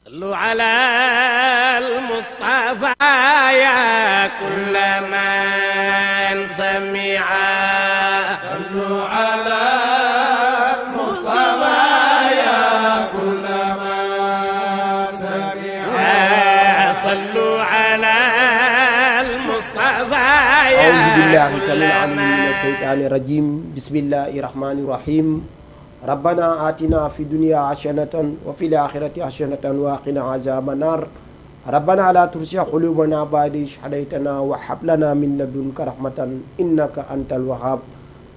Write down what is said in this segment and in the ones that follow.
صلوا على المصطفى يا كل من سمع صلوا على المصطفى يا كل من سمع صلوا على المصطفى يا أعوذ بالله كل السميع العليم من من الشيطان الرجيم بسم الله الرحمن الرحيم ربنا آتنا في الدنيا حسنة وفي الآخرة حسنة وقنا عذاب النار ربنا لا تزغ قلوبنا بعد إذ هديتنا وهب لنا من لدنك رحمة إنك أنت الوهاب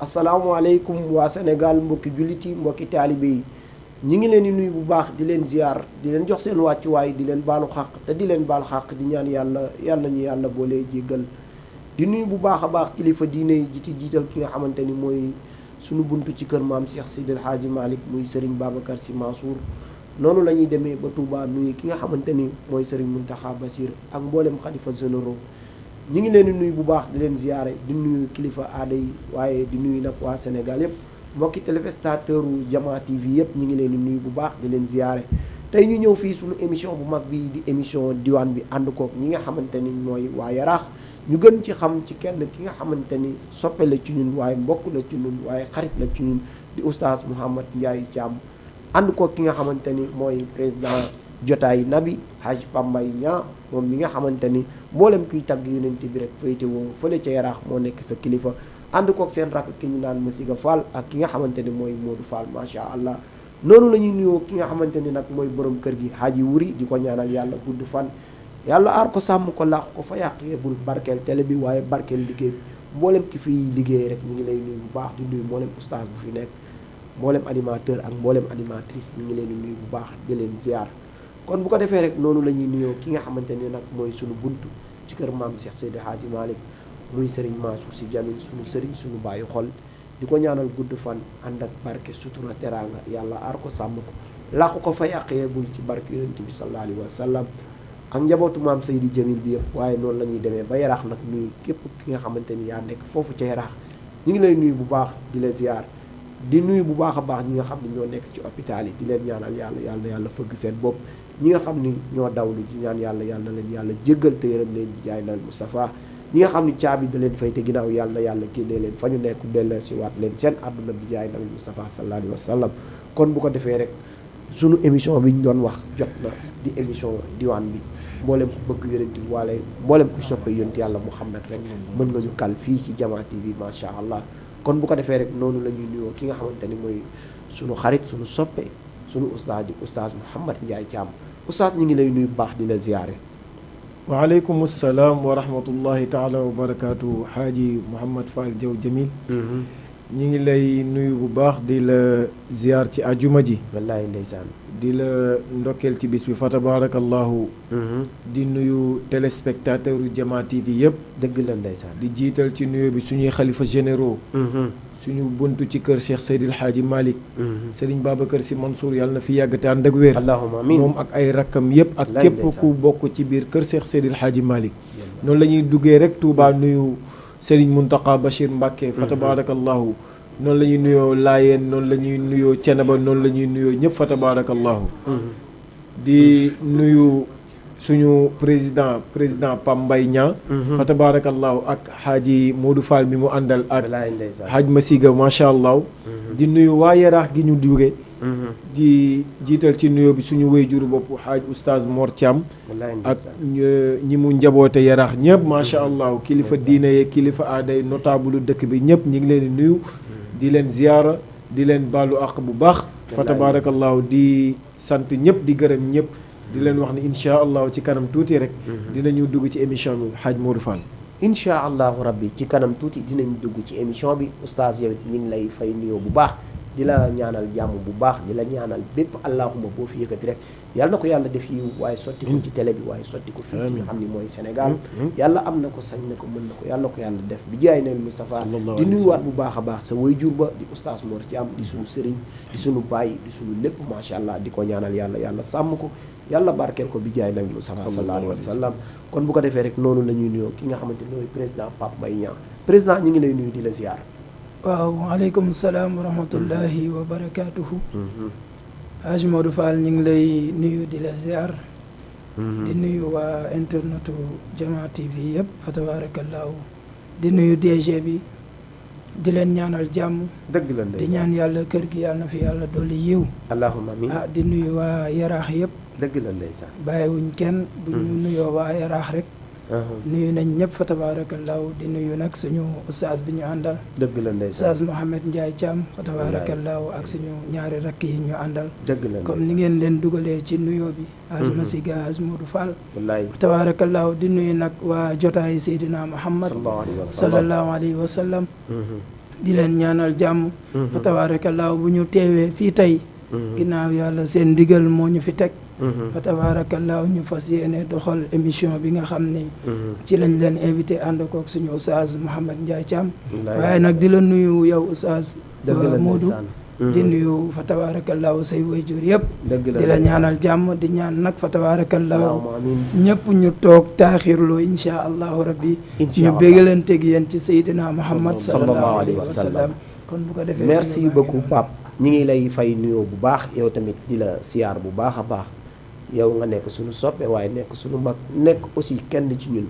asalaamaaleykum waa Sénégal mbokki jullit yi mbokki taalibe yi ñi ngi leen di nuyu bu baax di leen ziar di leen jox seen wàccuwaay di leen baalu xàq te di leen baal xàq di ñaan yàlla ñu yàlla boole jéggal di nuyu bu baax a baax kilifa diine yi ci jiital ki nga xamante ni mooy sunu buntu ci kër maam Cheikh Seydil Hadji Malick muy Serigne Babacar Sy Mansour noonu la ñuy demee ba Touba nuyu ki nga xamante ni mooy Serigne Mountakha Bassir ak mboolem xalifa généraux ñi ngi leen di nuyu bu baax di leen ziare di nuyu kilifa aada yi waaye di nuyu nag waa Sénégal yëpp mbokki téléspectateur u Jama TV yëpp ñi ngi leen di nuyu bu baax di leen ziare tey ñu ñëw fii suñu émission bu mag bi di émission diwaan bi ànd kook ñi nga xamante ni mooy waa Yaraax ñu gën ci xam ci kenn ki nga xamante ni soppe la ci ñun waaye mbokk la ci ñun waaye xarit la ci ñun di oustaz Mouhamed Ndiaye Thiam ànd kook ki nga xamante ni mooy président jotaay nabi Hadj Pambay Niang moom mi nga xamante ni mboolem kuy tagg yonent bi rek féetewoo fële ca Yaraax moo nekk sa kilifa ànd kook seen rakk ki ñu naan Masiga Fall ak ki nga xamante ni mooy Modou Fall macha allah noonu la ñuy nuyoo ki nga xamante ni nag mooy borom kër gi Hadji Wuri di ko ñaanal yàlla gudd fan yàlla aar ko sàmm ko laax ko fa yàq yebul barkeel télé bi waaye barkeel liggéey bi mboolem ki fiy liggéey rek ñu ngi lay nuyu bu baax di nuyu mboolem oustaz bu fi nekk mboolem animateur ak mboolem animatrice ñu ngi leen di nuyu bu baax di leen ziar kon bu ko defee rek noonu la ñuy nuyoo ki nga xamante ni nag mooy sunu buntu ci kër maam Cheikh Seydi Hadji Malick muy Serigne Mansour Sy Djamil sunu Serigne sunu bàyyi xol di ko ñaanal gudd fan ànd ak barke sutura teraanga yàlla aar ko sàmm ko làqu ko fa yàq yeegul ci barke yonent bi sallallahu alayhi wa sallam ak njabootu maam Seydi Djamil bi yëpp waaye noonu la ñuy demee ba Yaraax nag nuyu képp ki nga xamante ni yaa nekk foofu ca Yaraax ñu ngi lay nuyu bu baax di la ziar di nuyu bu baax a baax ñi nga xam ne ñoo nekk ci hôpital yi di leen ñaanal yàlla fëgg seen bopp ñi nga xam ni ñoo dawlu ci ñaan yàlla leen yàlla jéggal te yërëm leen bi jaay nal Moustapha ñi nga xam ni caabi da leen fay te ginnaaw yàlla génnee leen fa ñu nekk delloo si waat leen seen àdduna bi jaay nal Moustapha sallallahu alayhi wa sallam kon bu ko defee rek sunu émission bi ñu doon wax jot na di émission diwaan bi mboolem ku bëgg yonent bi wala mboolem ku soppe yonent yàlla Muhammad rek mën nga ñu kal fii ci Jama TV macha allah kon bu ko defee rek noonu la ñuy nuyoo ki nga xamante ni mooy sunu xarit sunu soppe sunu ustaas di ustaas Mouhamed Ndiaye Thiam ustaas ñu ngi lay nuyu bu baax di la ziyaare. waaleykum salaam wa rahmatullahi taala wa barakaatu Hadji Mouhamed Fall Diaw Jamil ñu ngi lay nuyu bu baax di la ziyaar ci ajuma ji. wallaahi ndeysaan. di la ndokkeel ci bis bi fa tabaarakallahu di nuyu téléspectateur yu Jama TV yëpp. dëgg la ndeysaan. di jiital ci nuyu bi suñuy xalifa généraux. suñu buntu ci kër Cheikh Seydil Hadji Malick. Serigne Babacar Sy Mansour yàlla na fi yàgg te ànd ak wér. allahumma amiin moom ak ay rakkam yëpp. ak képp ku bokk ci biir kër Cheikh Seydil Hadji Malick. noonu la ñuy duggee rek Touba nuyu Serigne Mountakha Bachir Mbacké. fa tabaarakallahu noonu la ñuy nuyoo Laayeen noonu la ñuy nuyoo Ceneba noonu la ñuy nuyoo ñëpp fa tabaarakallahu di nuyu suñu président Pam Mbaye Niang fa tabaarakallahu ak Hadji Modou Fall mi mu àndal ak Hadj Masiga macha allah di nuyu waa Yaraax gi ñu duge di jiital ci nuyoo bi suñu wéyjuru bopp Hadj Oustaz Mor Thiam ak ñi mu njaboote Yaraax ñëpp macha allah kilifa diine ye kilifa aaday notable dëkk bi ñëpp ñi ngi leen di nuyu di leen ziyaara di leen baalu àq bu baax fa tabaarakallahu di sant ñëpp di gërëm ñëpp di leen wax ni incha allah ci kanam tuuti rek dinañu dugg ci émission bi Hadj Modou Fall incha allahu rabbi ci kanam tuuti dinañ dugg ci émission bi oustaz yow it ñu ngi lay fay nuyoo bu baax di la ñaanal jàmm bu baax di la ñaanal bépp allahuma boo fi yëkkati rek yàlla na ko yàlla def yiw waaye sotti ko ci télé bi waaye sotti ko fii ci nga xam ni mooy Sénégal yàlla am na ko sañ na ko mën na ko yàlla na ko yàlla def bi jaay neel Moustapha di nuyuwaat bu baax a baax sa waajur ba di oustaz Mor Thiam di suñu sëriñ di suñu baay di suñu lépp macha allah di ko ñaanal yàlla sàmm ko yàlla barkeel ko bi jaay nabi Mustafa sallallahu alayhi wa sallam kon bu ko defee rek noonu la ñuy nuyoo ki nga xamante ne mooy président Pape Mbaye Niang président ñu ngi lay nuyu di la ziar. waaw waaleykum salaam wa rahmatullahi wa barakaatuhu. Hadj Modou Fall ñu ngi lay nuyu di la ziar. di nuyu waa internetu Jama TV yëpp fa tabaarakallaahu di nuyu DG bi di leen ñaanal jàmm. dëgg la di ñaan yàlla kër gi yàlla na fi yàlla dolli yiw. allahumma amiin. di nuyu waa yaraax yëpp. dëgg la ndeysaan. bàyyiwuñ kenn bu ñu nuyoo waa yaraax rek. nuyu nañ ñëpp fa tabaarakallaahu di nuyu nag suñu ustaas bi ñu àndal. dëgg la ndeysaan. ustaas Mouhamed Ndiaye Thiam fa tabaarakallaahu ak suñu ñaari rakk yi ñu àndal. dëgg la comme ni ngeen leen dugalee ci nuyoo bi. Hadj Masiga Hadj Modou Fall. wallaay fa tabaarakallaahu di nuyu nag waa jotaay Seydina Muhammad sallallahu alayhi wa sallam. di leen ñaanal jàmm. fa tabaarakallaahu bu ñu teewee fii tey. ginnaaw yàlla seen ndigal moo ñu fi teg. fa tabaarakallaahu ñu fas yéene doxal émission bi nga xam ni ci lañ leen invité ànd kook suñu oustaz Mouhamed Ndiaye Thiam waaye nag di la nuyu yow oustaz Modou di nuyu fa tabaarakallaahu say waajur yëpp di la ñaanal jàmm di ñaan nag fa tabaarakallaahu ñëpp ñu toog taaxirlu insha allahu rabbi ñu bégalanteeg yéen ci Seydina Muhammad sallallahu alayhi wa sallam kon bu ko defee merci beaucoup Pape ñi ngi lay fay nuyoo bu baax yow tamit di la siyaar bu baax a baax yow nga nekk suñu soppe waaye nekk suñu mag nekk aussi kenn ci ñun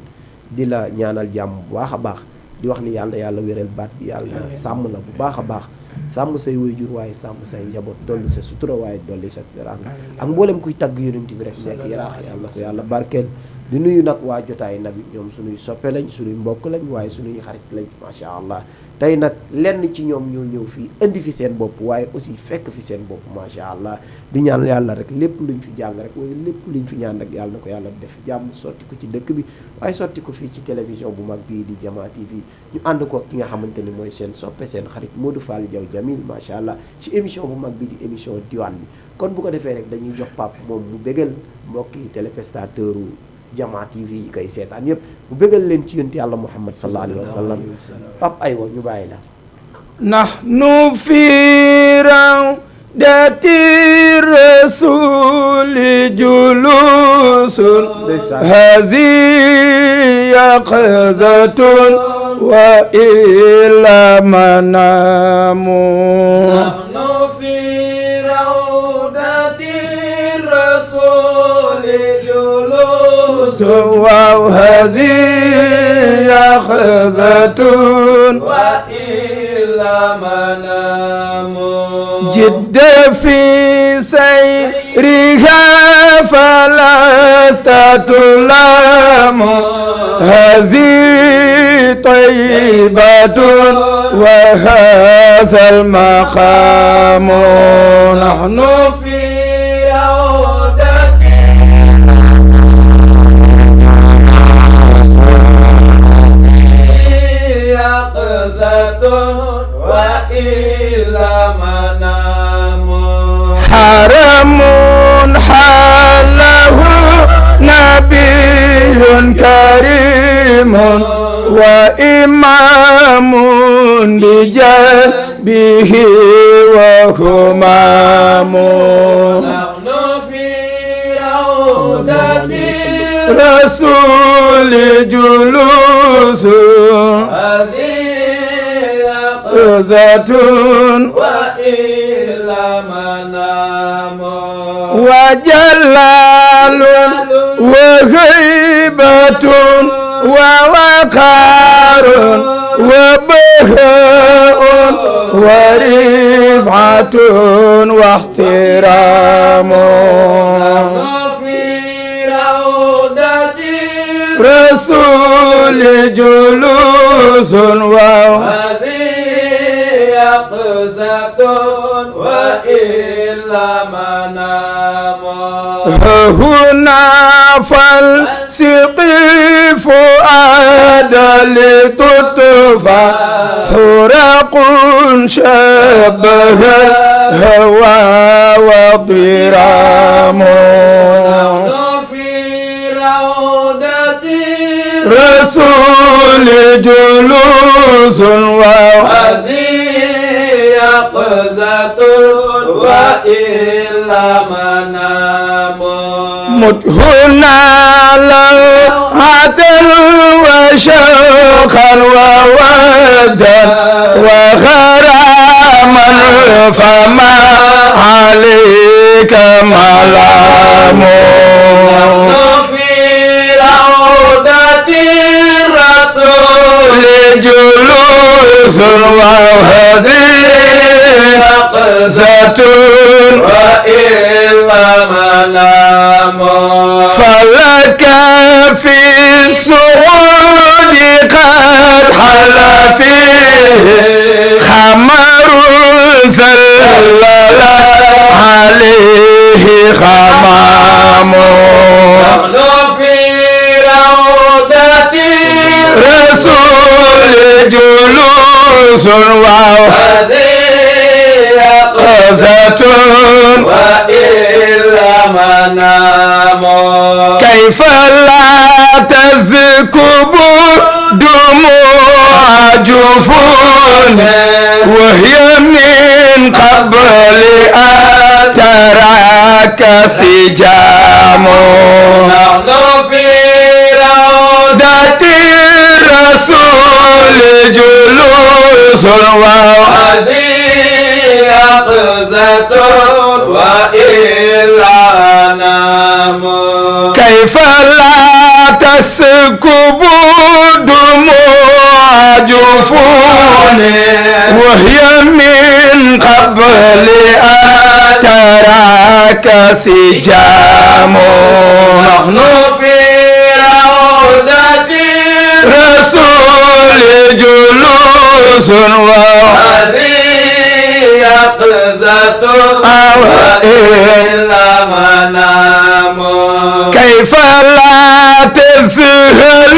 di la ñaanal jàmm bu baax a baax di wax ni yàlla wéral baat bi yàlla sàmm la bu baax a baax sàmm say waajur waaye sàmm say njaboot dolli sa sutura waaye dolli sa teraanga ak mboolem kuy tagg yonent bi rek nekk yaraax yàlla ko yàlla barkeel di nuyu nag waa jotaay nabi ñoom suñuy soppe lañ suñuy mbokk lañ waaye suñuy xarit lañ macha allah tey nag lenn ci ñoom ñoo ñëw fii indi fi seen bopp waaye aussi fekk fi seen bopp macha allah di ñaan yàlla rek lépp luñ fi jàng rek waaye lépp luñ fi ñaan rek yàlla na ko yàlla def jàmm sotti ko ci dëkk bi waaye sotti ko fii ci télévision bu mag bii di Jama TV ñu ànd ko ki nga xamante ni mooy seen soppe seen xarit Modou Fall Diaw Jamil macha allah ci émission bu mag bi di émission diwaan bi kon bu ko defee rek dañuy jox Pape moom mu bégal mbokki téléspectateur Jama TV yi koy seetaan yëpp bu bégal leen ci yonent yàlla Muhammad sallallahu alayhi wa sallam Pape aywa ñu bàyyi la nahnu fi rawdati rasuli julusun hazi yaqzatun wa ila manamu nahnu fi rawdati rasuli وهذه يخذة وإلا منام جد في سيرها فلست تلام هذه طيبة وهذا المقام نحن في عودة وإلى منام حرم حله نبي كريم وإمام لجنبه وهمام نحن في روضة رسول جلوس يقظة وإلى منام وجلال وهيبة ووقار وبهاء ورفعة واحترام في روضة رسول جلوس هذه يقظة وإلا منام هنا فالسقي فؤاد لتطفى حرق شبه الهوى وضرام في روضة رسول جلوس هذه يقظة وإلا منام مدهنا لوعة وشوقا وودا وغرام من فما عليك ملام في روضة الرسول جلوس وهذه يقظة وإلا منام فلك في الصعود قد حل فيه خمر زلل عليه خمام في روضة رسول جلوس هذه وهذه وإلا منام كيف لا تزكب دموع جفون وهي من قبل أن تراك سجام نحن في روضة الرسول جلوس هذه يقظة وإلا نام كيف لا تسكب دموع جفون وهي من قبل أن تراك سجام نحن في روضة رسول جلوس هذه يقظة وإلا منام كيف لا تذهل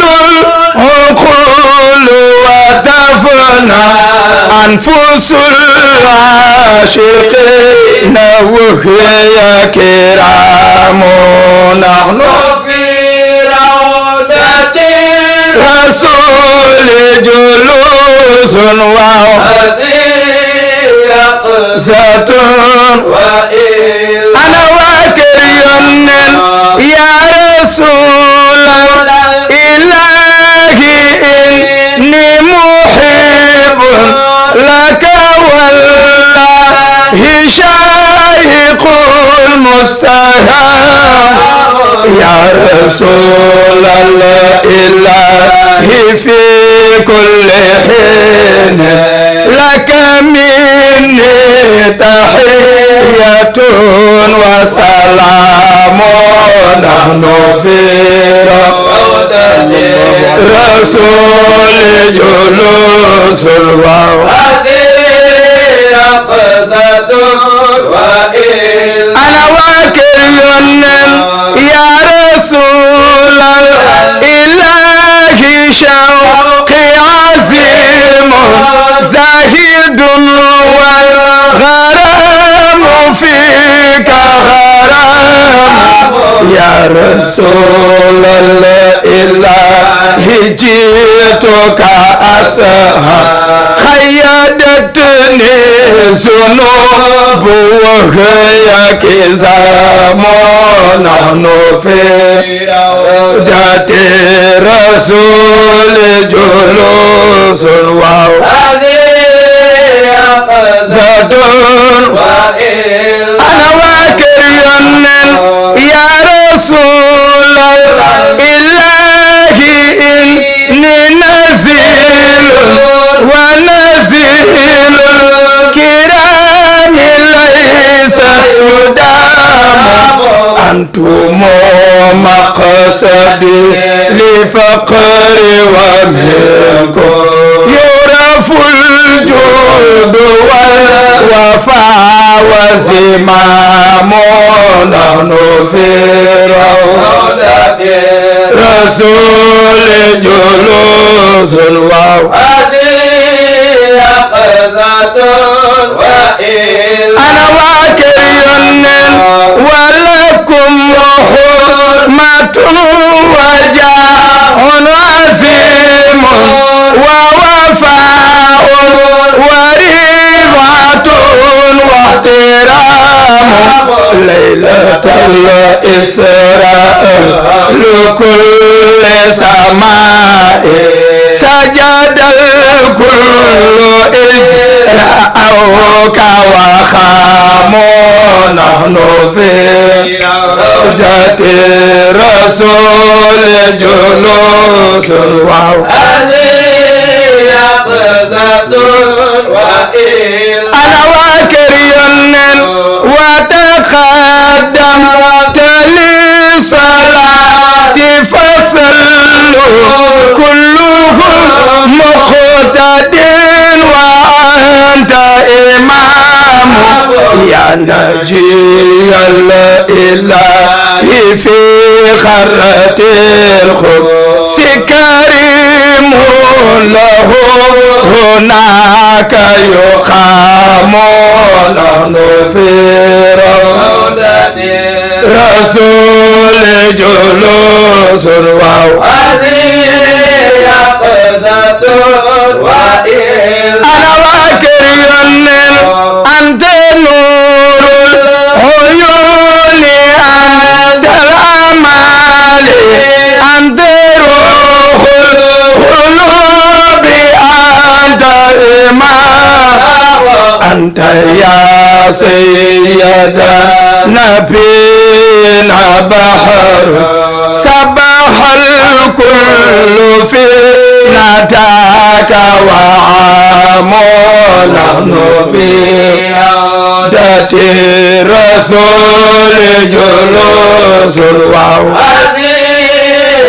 العقول وتفنى أنفس العاشقين وهي كرام نحن في روضة رسول جلوس هذه يقظة وإلا أنا واكر يمن يا رسول الإله إني محب لك والله شايق المستهام يا رسول الإله في كل حين لك مني تحية وسلام نحن في روضة رسول جلوس هذه يقظة وإلا أنا واكر ينن يا رسول الإله شوقي عظيم زاهد والغرام فيك غرام يا رسول الإله جئتك أسهى خيدتني ذنوب وهي كزام نحن في روضة رسول جلوس هذه يقظة وإلا أنا واكر ينن يا رسول الإله إني نزيل ونزيل الكرام ليس يدام أنتم مقصدي لفقري ومنكم يعرف الجود والوفاء وزمام نحن في روضة رسول جلوس هذه يقظة وإلا أنا واكر ينن ولكم حرمة وجاه عظيم ووفاء ورفعة واحترام ليلة الإسراء لكل سماء سجد الكل إذ رأوك وخاموا نحن في روضة رسول جلوس أنا واكريون وتقدمت لصلاة فصلوا كلهم مقتد وأنت إمام يا نجي الإله في خرة الخبز كريم له هناك يقام نحن في روضة رسول جلوس أنا واكريون أنت نور العيون أنت الأمال أنت روح القلوب أنت الإمام أنت يا سيدنا نبينا بحر سبح الكل في نداك وعامل نحن في عودة رسول جلوس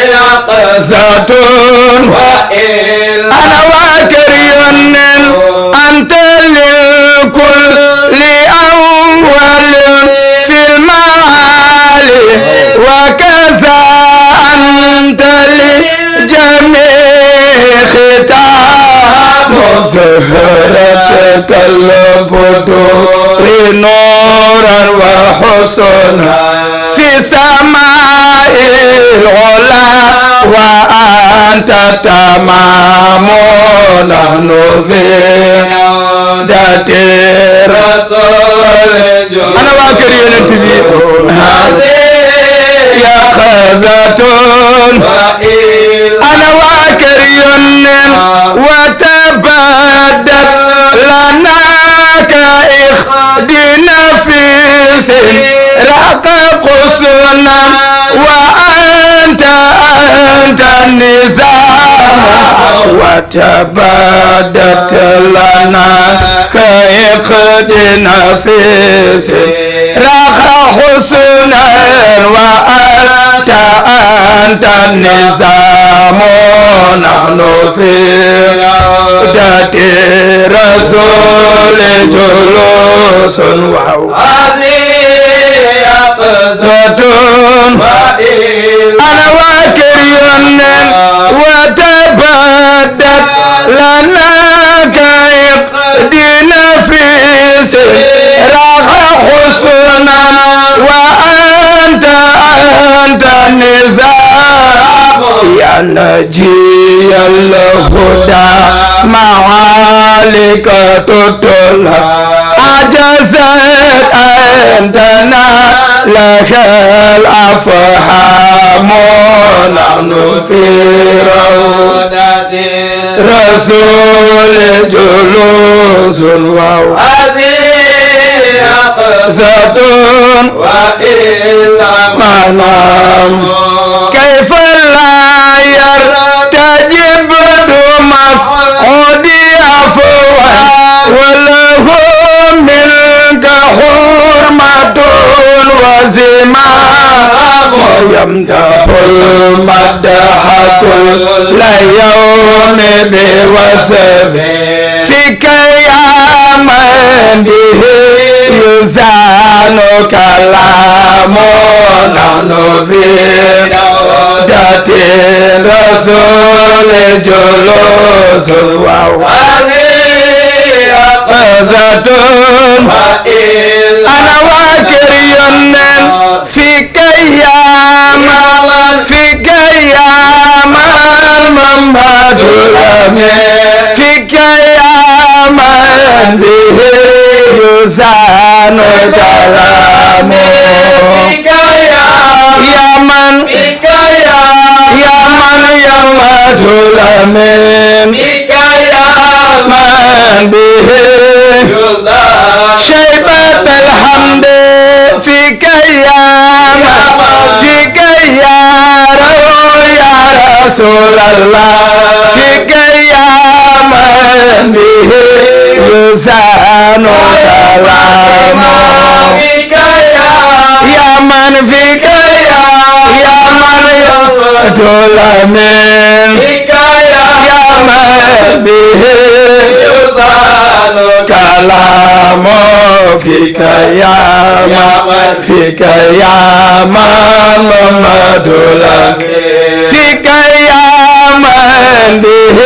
وعقزة أنا واكريون أنت للكل أول في المعالي وكذا أنت لجميع ختام زهرتك البدور نورا وحسنا في سماء العلا وأنت تمام نحن في عودة رسول أنا واكريون انتزي يا خزة أنا واكريون وتبدت لنا كإخد نفيس رق قصنا وأنت النزام وتبدت لنا كإخد نفيس رق حسنا وأنت النظام نحن في عودة رسول جلوس أنا واكريون وتبدت لنا كإقد نفيس رغ حسنا وأنت النزام يا نجي الهدى معالك تطلع عجزت أنتنا لك الأفهام نحن في روضة رسول جلوس وعزة وإلا منام كيف لا يرتجب مسعودي أفوا وله منك حرمة وزمام يمدح المدح كل يوم بوصف فيك يا من به يزان كلام نحن في عودة رسول جلوس وعزة أنا واكريون فيك يا محمد فيك يا من به يزان كلامه الأمين فيك يا من به يزال شيبة الحمد فيك يا فيك يا يا رسول الله فيك يا من به يزال كلامه فيك يا من فيك يا من يطول من فيك يا من به يزال كلامه فيك يا من فيك يا من محمد فيك يا من به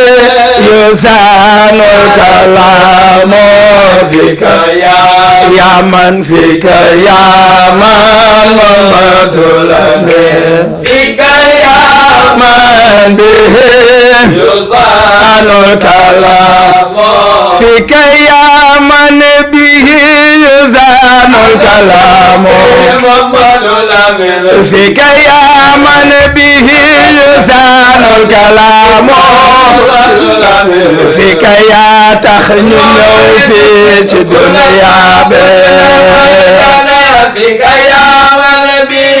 يزال الكلام فيك يا من فيك يا من محمد فيك يا من به يزال يزال الكلام فيك يا من به يزال الكلام محمد الأمين فيك يا من به يزال الكلام فيك يا تخنين في الدنيا فيك يا من به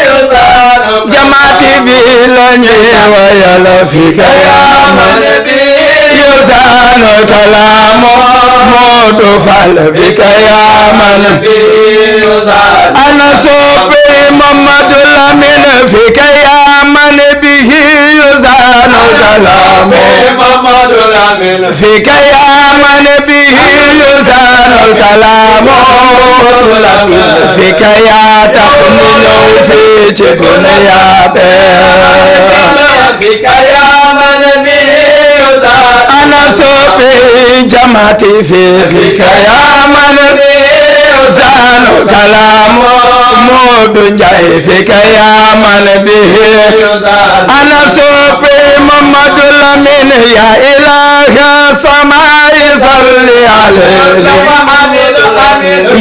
يزال جماعتي بلني ويلا فيك يا من يزال الكلام مود فال فيك يا من أنا صوبي محمد الأمين فيك يا من به يزال الكلام محمد الأمين فيك يا من به يزال الكلام فيك يا تحمل في الدنيا فيك يا من به يزال أنا صوبي جماعتي فيك يا من يزال الكلام مود جاي فيك يا من به أنا صوبي محمد الأمين يا إله السماء صل عليه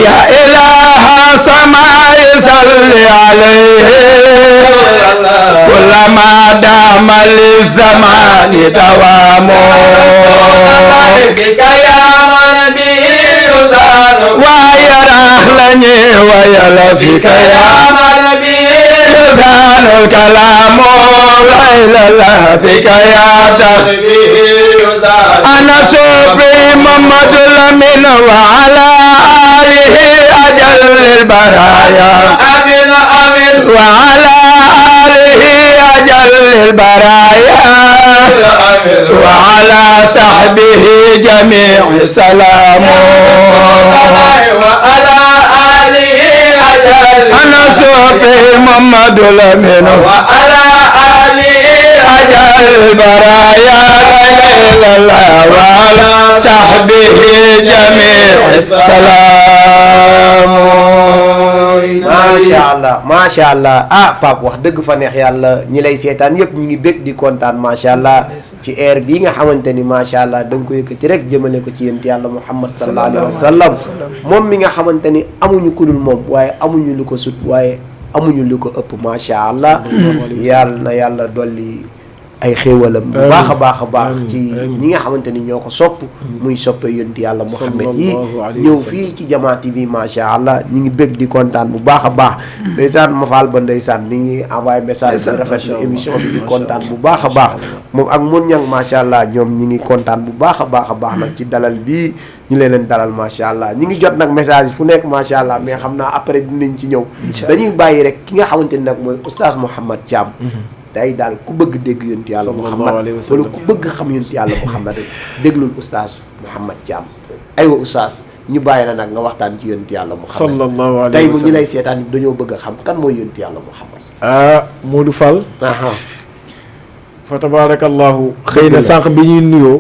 يا إله السماء صل عليه كلما دام للزمان دوامه فيك يا من به يزال ويراه لني ويلا فيك يا من به يزال الكلام لا إله إلا فيك يا تخ أنا صوفي محمد الأمين وعلى آله أجل البرايا أمين أمين وعلى آله أجل البرايا وعلى صحبه جميع سلامه وعلى آله أجل أنا صوفي محمد الأمين وعلى آله أجل البرايا لا إله إلا الله وعلى صحبه جميع السلام macha allah ah Pape wax dëgg fa neex yàlla ñi lay seetaan yëpp ñu ngi bég di kontaan macha allah ci air bii nga xamante ni macha allah da nga ko yëkkati rek jëmale ko ci yonent yàlla Muhammad sallallahu alayhi wa sallam moom mi nga xamante ni amuñu ku dul moom waaye amuñu lu ko sut waaye amuñu lu ko ëpp macha allah yàlla na yàlla dolli ay xéewalam bu baax a baax ci ñi nga xamante ni ñoo ko sopp muy soppe yonent yàlla Muhammad yi ñëw fii ci Jamaa TV macha allah ñu ngi bëgg di kontaan bu baax a baax ndeysaan ma faal ba ndeysaan mi ngi envoyé message bi rafet na émission bi di kontaan bu baax a baax moom ak mun ñang macha allah ñoom ñi ngi kontaan bu baax a baax nag ci dalal bii ñu leen dalal macha allah ñi ngi jot nag message fu nekk macha allah mais xam naa après dinañ ci ñëw dañuy bàyyi rek ki nga xamante ni nag mooy oustaz Mouhamed Thiam day daal ku bëgg dégg yonent yàlla Muhammad wala ku bëgg xam yonent yàlla Muhammad rek déglul oustaz Mouhamed Thiam aywa oustaz ñu bàyyi la nag nga waxtaan ci yonent yàlla Muhammad sallallahu alayhi tey wa mu ñu sallam lay seetaan dañoo bëgg a xam kan mooy yonent yàlla Muhammad Modou Fall fa tabarakallahu xëy na sànq bi ñuy nuyoo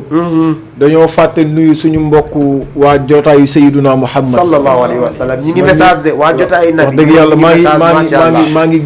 dañoo fàtte nuyu suñu mbokk waa jotaayu Sayyiduna Muhammad sallallahu alayhi wa sallam ñi ngi message de waa jotaayu wax dëgg yàlla maa ngi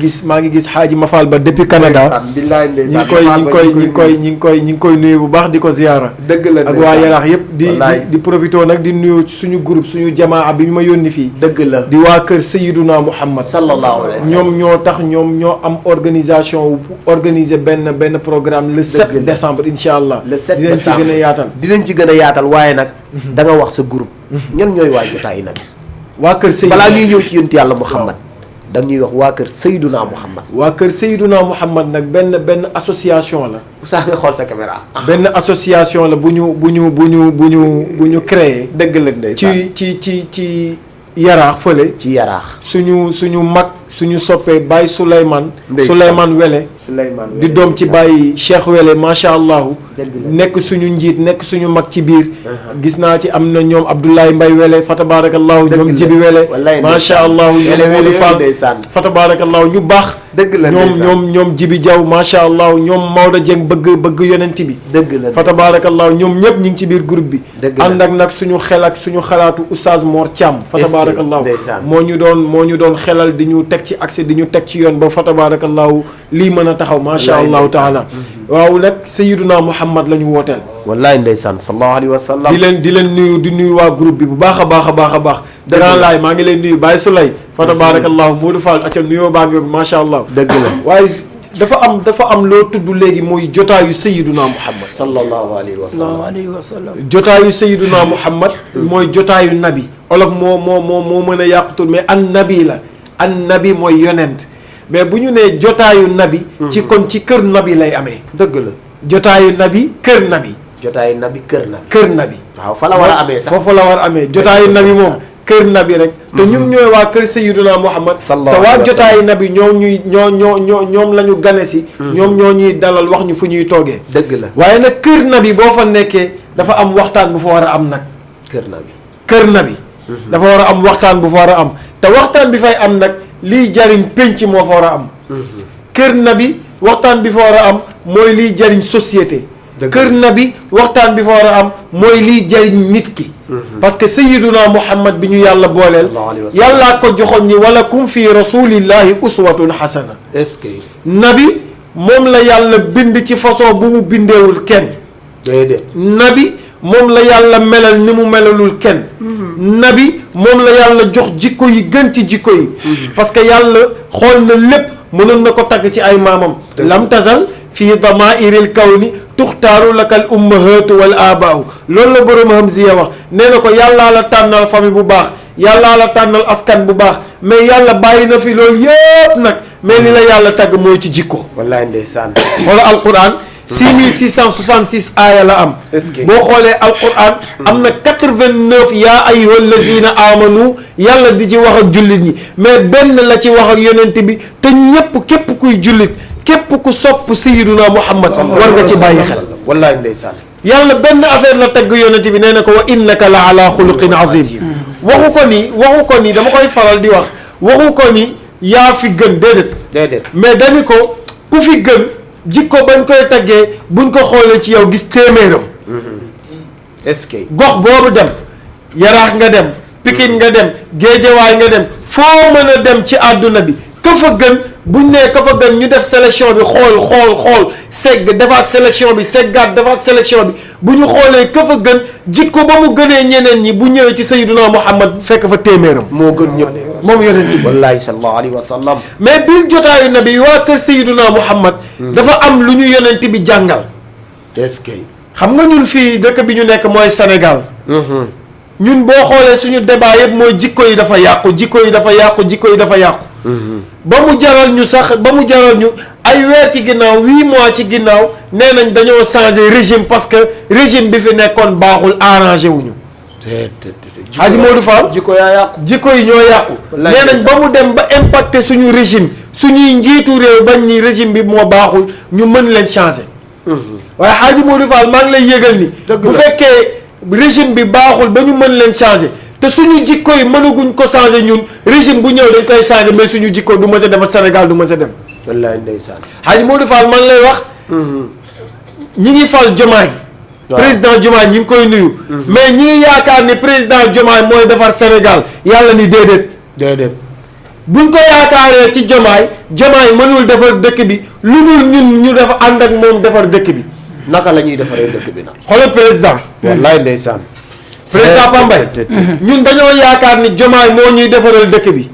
gis xaaji Mafal ba depuis Canada ñi ngi koy nuyu bu baax di ko ziyaara dëgg la ak waa Yaraax yëpp di profité nag di nuyu suñu groupe suñu jamaa bi ñu ma yónni fii dëgg la di waa kër Sayyiduna Muhammad sallallahu alayhi wa sallam ñoom ñoo tax ñoom ñoo am organisation organiser benn programme programme le 7 décembre incha allah. le 7 dinañ ci gën a yaatal. dinañ ci gën a yaatal waaye nag. da nga wax sa groupe. ñan ñooy waa jotaayu nabi. waa kër Seydina balaa ñuy ñëw ci yonent yàlla Muhammad da ñuy wax waa kër Seydina Muhammad. waa kër Seydina Muhammad nag benn association la. saa nga xool sa caméra. benn association la bu ñu créé. dëgg la ndeysaan ci yaraax fële. ci yaraax. suñu mag suñu soppee Baye Souleymane. Wele. di doom ci Baye Cheikh Wele macha allah. nekk suñu njiit nekk suñu mag ci biir. gis naa ci am na ñoom Abdoulaye Mbaye Wele fa tabarakallahu ñoom Jibi Wele. macha allah ñoom Modou Fall fa tabarakallahu ñu baax. dëgg la ñoom Jibi Diaw macha allah ñoom Maodo Dieng bëgg yonent bi. dëgg la fa tabarakallahu ñoom ñëpp ñu ngi ci biir groupe bi. dëgg la ànd ak nag suñu xel ak suñu xalaatu Oustaz Mor Thiam. fa tabarakallahu moo ñu doon xelal di ñu teg ci accès di ñu teg ci yoon ba fa tabarakallahu lii mën a taxaw macha allahu taala. waaw nag Sayyiduna Muhammad la ñu wooteel. wallaay ndeysaan sallallahu alayhi wa sallam. di leen nuyu di nuyu waa groupe bi bu baax a baax a baax a baax. Grand Laay maa ngi leen nuyu Baye Souley. fa tabarakallahu Modou Fall acca nuyoo baa ngi macha allah. dëgg la waaye dafa am loo tudd léegi muy jotaayu Sayyiduna Muhammad. sallallahu alayhi wa sallam. jotaayu Sayyiduna Muhammad. mooy jotaayu nabi. olof moo mën a yàqutul mais an nabi la. an nabi mooy yonent mais bu ñu nee jotaayu nabi. ci kër nabi lay amee. dëgg la jotaayu nabi kër nabi. jotaayu nabi kër nabi. kër nabi. waaw fa la war a amee sax foofu la war a amee jotaayu nabi moom. kër nabi rek. te ñun ñooy waa kër Sayyiduna Muhammad. te waa jotaayu nabi ñoom la ñu gane si. ñoom ñoo ñuy dalal wax ñu fu ñuy toogee. dëgg la waaye nag kër nabi boo fa nekkee dafa am waxtaan bu fa war a am nag. kër nabi. dafa war a am waxtaan bu fa war a am te waxtaan bi fay am nag liy jariñ penc moo fa war a am. kër nabi waxtaan bi fa war a am mooy liy jariñ société. kër nabi waxtaan bi fa war a am mooy liy jariñ nit ki. parce que Sayyiduna Muhammad bi ñu yàlla booleel. yàllaa ko joxoon ñi walakum fi rasulillahi uswatun hasana. est-ce que. nabi moom la yàlla bind ci façon bu mu bindeewul kenn. déedéet. nabi moom la yàlla melal ni mu melalul kenn. nabi moom la yàlla jox jikko yi gën ci jikko yi. parce que yàlla xool na lépp mënoon na ko tagg ci ay maamam. lam tazal fii damaa'iril kawni tuxtaaru lakal ummahatu wal abaau loolu la borom Hamziya wax nee na ko yàllaa la tànnal famille bu baax yàllaa la tànnal askan bu baax mais yàlla bàyyi na fi loolu yëpp nag mais li la yàlla tagg mooy ci jikko. wallaay ndeysaan. wala alquran 6666 aaya la am. boo xoolee alquran am na 89 yaa ayyuhal lazina amanu yàlla di ci wax ak jullit ñi mais benn la ci wax ak yonent bi te ñépp képp kuy jullit képp ku sopp Sayyiduna Muhammad war nga ci bàyyi xel. wallaay ndeysaan. yàlla benn affaire la tagg yonent bi nee na ko wa innaka la ala xuluqin azim. waxu ko ni dama koy faral di wax waxu ko ni yaa fi gën déedéet. mais dañu ko ku fi gën. jikko bañ koy taggee buñ ko xoolee ci yow gis téeméeram. est-ce que. gox boobu dem yaraax nga dem Pikine nga dem Géejawaay nga dem foo mën a dem ci àdduna bi ka fa gën buñ nee ka fa gën ñu def sélection bi xool segg defaat sélection bi seggaat defaat sélection bi bu ñu xoolee ka fa gën jikko ba mu gënee ñeneen ñi bu ñëwee ci Sayyiduna Muhammad fekk fa téeméeram. moo gën ñëpp moom yonent bi. wallaahi sallallahu alayhi wa sallam. mais biir jotaayu nabi waa kër Sayyiduna Muhammad dafa am lu ñu yonent bi jàngal. est-ce que. xam nga ñun fii dëkk bi ñu nekk mooy Sénégal. ñun boo xoolee suñu débat yëpp mooy jikko yi dafa yàqu jikko yi dafa yàqu. ba mu jaral ñu ay weer ci ginnaaw 8 mois ci ginnaaw nee nañ dañoo changer régime parce que régime bi fi nekkoon baaxul arrangé wuñu. Hadji Modou Fall jikko yaa yàqu. jikko yi ñoo yàqu. nee nañ ba mu dem ba impacté suñu régime suñuy njiitu réew bañ ni régime bi moo baaxul ñu mën leen changer. waaye Hadji Modou Fall maa ngi lay yëgal ni. bu fekkee régime bi baaxul ba ñu mën leen changer te suñu jikko yi mënaguñ ko changer ñun régime bu ñëw dañ koy changer mais suñu jikko du mës a defar Sénégal du mës a dem. wallaay ndeysaan. Hadji Modou Fall maa ngi lay wax. ñi ngi fal Diomaye. président Diomaye ñi ngi koy nuyu. mais ñi ngi yaakaar ni président Diomaye mooy defar Sénégal yàlla ni déedéet. buñ ko yaakaaree ci Diomaye mënul defar dëkk bi lu dul ñun ñu dafa ànd ak moom defar dëkk bi. naka la ñuy defaree dëkk bi nag. xoolal président. wallaay ndeysaan. président Pambay ñun dañoo yaakaar ni Diomaye moo ñuy defaral dëkk bi.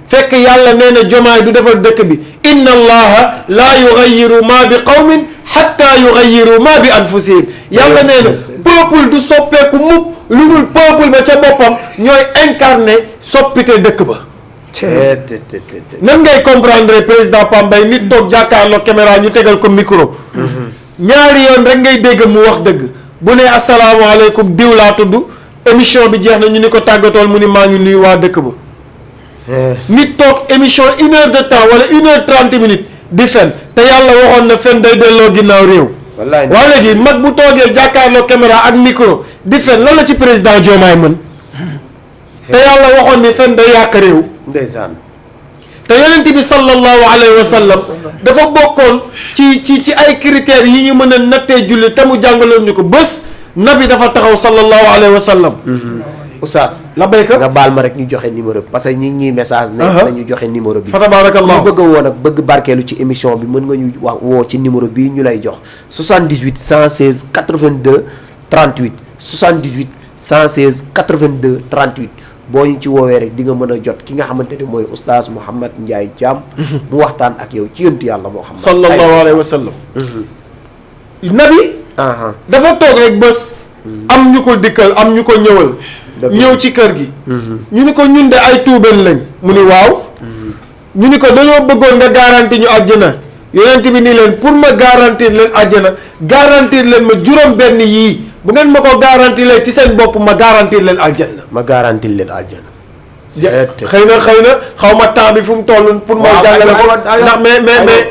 fekk yàlla nee na Diomaye du defar dëkk bi. inna allaha laa yughayyiru ma bi qawmin hatta yughayyiru ma bi anfusihim yàlla nee na peuple du soppeeku mukk lu dul peuple ba ca boppam ñooy incarné soppite dëkk ba. nan ngay comprendre président Pambay nit toog jàkkaarloo caméra ñu tegal ko micro. ñaari yoon rek ngay dégg mu wax dëgg bu ne asalaamaaleykum diw laa tudd émission bi jeex na ñu ni ko tàggatool mu ni maa ngi nuyu waa dëkk ba. nit toog émission 1 heure de temps wala 1 heure 30 minutes di fen te yàlla waxoon na fen day delloo ginnaaw réew. wallaay waa léegi mag bu toogee jàkkaarloo caméra ak micro di fen lan la ci président Diomaye mën. te yàlla waxoon ni fen day yàq réew. ndeysaan. te yonent bi sallallahu alayhi wa sallam dafa bokkoon ci ay critères yi ñu mën a nattee julli te mu jàngaloon ñu ko bés nabi dafa taxaw sallallahu alayhi wa sallam. Oustaz la béykat nga baal ma rek ñu joxe numéro bi parce que ñi ñuy message ne nañu joxe numéro bi fa tabarakallah ñu bëgg a woo nag bëgg barkeelu ci émission bi mën nga ñu wax woo ci numéro bii ñu lay jox 78 116 82 38 78 116 82 38 boo ñu ci woowee rek di nga mën a jot ki nga xamante ne mooy Oustaz Mouhamed Ndiaye Thiam mu waxtaan ak yow ci yonent yàlla Muhammad sallallahu alayhi wa sallam nabi dafa toog rek bés am ñu ko dikkal am ñu ko ñëwal ñëw ci kër gi ñu ni ko ñun de ay tuubeen lañ mu ni waaw ñu ni ko dañoo bëggoon nga garanti ñu àjjana yonent bi ni leen pour ma garantir leen àjjana garantir leen ma juróom benn yii bu ngeen ma ko garantir leen ci seen bopp ma garantir leen àjjana ma garantir leen àjjana xëy na xaw ma temps bi fu mu toll pour ma jàngale ko ndax mais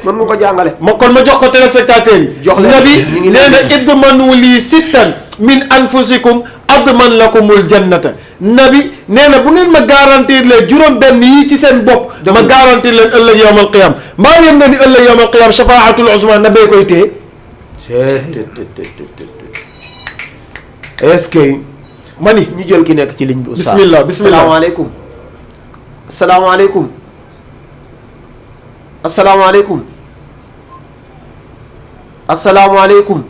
mën mu ko jàngale kon ma jox ko téléspectateurs yi jox leen nabi nee na idmanu lii sittan min anfusikum adman lakumul jannata nabi nee na bu ngeen ma garantir leen juróom benn yii ci seen bopp ma garantir leen ëllëg yawmal qiyam mbaa ngeen nga ni ëllëg yawmal qiyam shafaatul uzma nabee koy téye est-ce que ma ni ñu jël ki nekk ci ligne bi Oustaz bismillah asalaamaaleykum asalaamaaleykum asalaamaaleykum asalaamaaleykum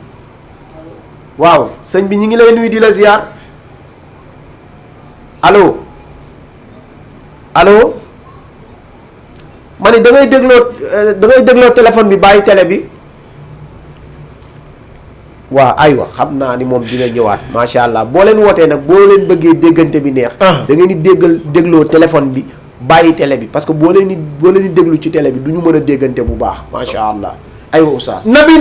waaw sëñ bi ñu ngi lay nuyu di la ziar allo allo ma ni da ngay dégloo téléphone bi bàyyi télé bi waaw aywa xam naa ni moom dina ñëwaat macha allah boo leen wootee nag boo leen bëggee déggante bi neex. da ngeen di dégloo téléphone bi bàyyi télé bi parce que boo leen di déglu ci télé bi du ñu mën a déggante bu baax macha allah aywa Oustaz. nabi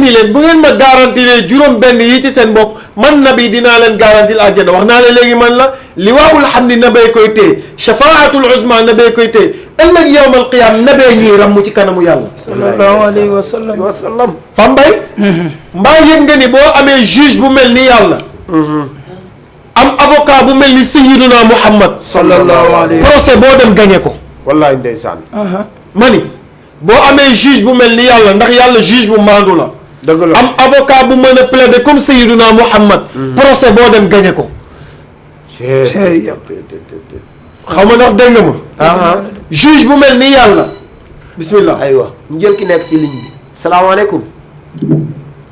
ni leen bu ngeen ma garantir juróom benn yi ci seen bopp man nabi dinaa leen garantir àjjana wax naa leen léegi man la liwaawul hamdi nabee koy téye shafaatul uzma nabee koy téye ëllëg yawmal qiyaam nabee ñuy ràmm ci kanamu yàlla. sallallahu alayhi wa sallam. Pambay. mbaa yëg nga ni boo amee juge bu mel ni yàlla. am avocat bu mel ni sayyiduna Muhammad. sallallahu alayhi procès boo dem gagné ko. wallaay ndeysaan. ma ni boo amee juge bu mel ni yàlla ndax yàlla juge bu maandu la. dëgg la am avocat bu mën a plaider comme sayyiduna Muhammad. procès boo dem gagné ko. xaw ma ndax dégg nga ma. juge bu mel ni yàlla. bismillah aywa ñu jël ki nekk ci ligne bi. salaamaaleykum.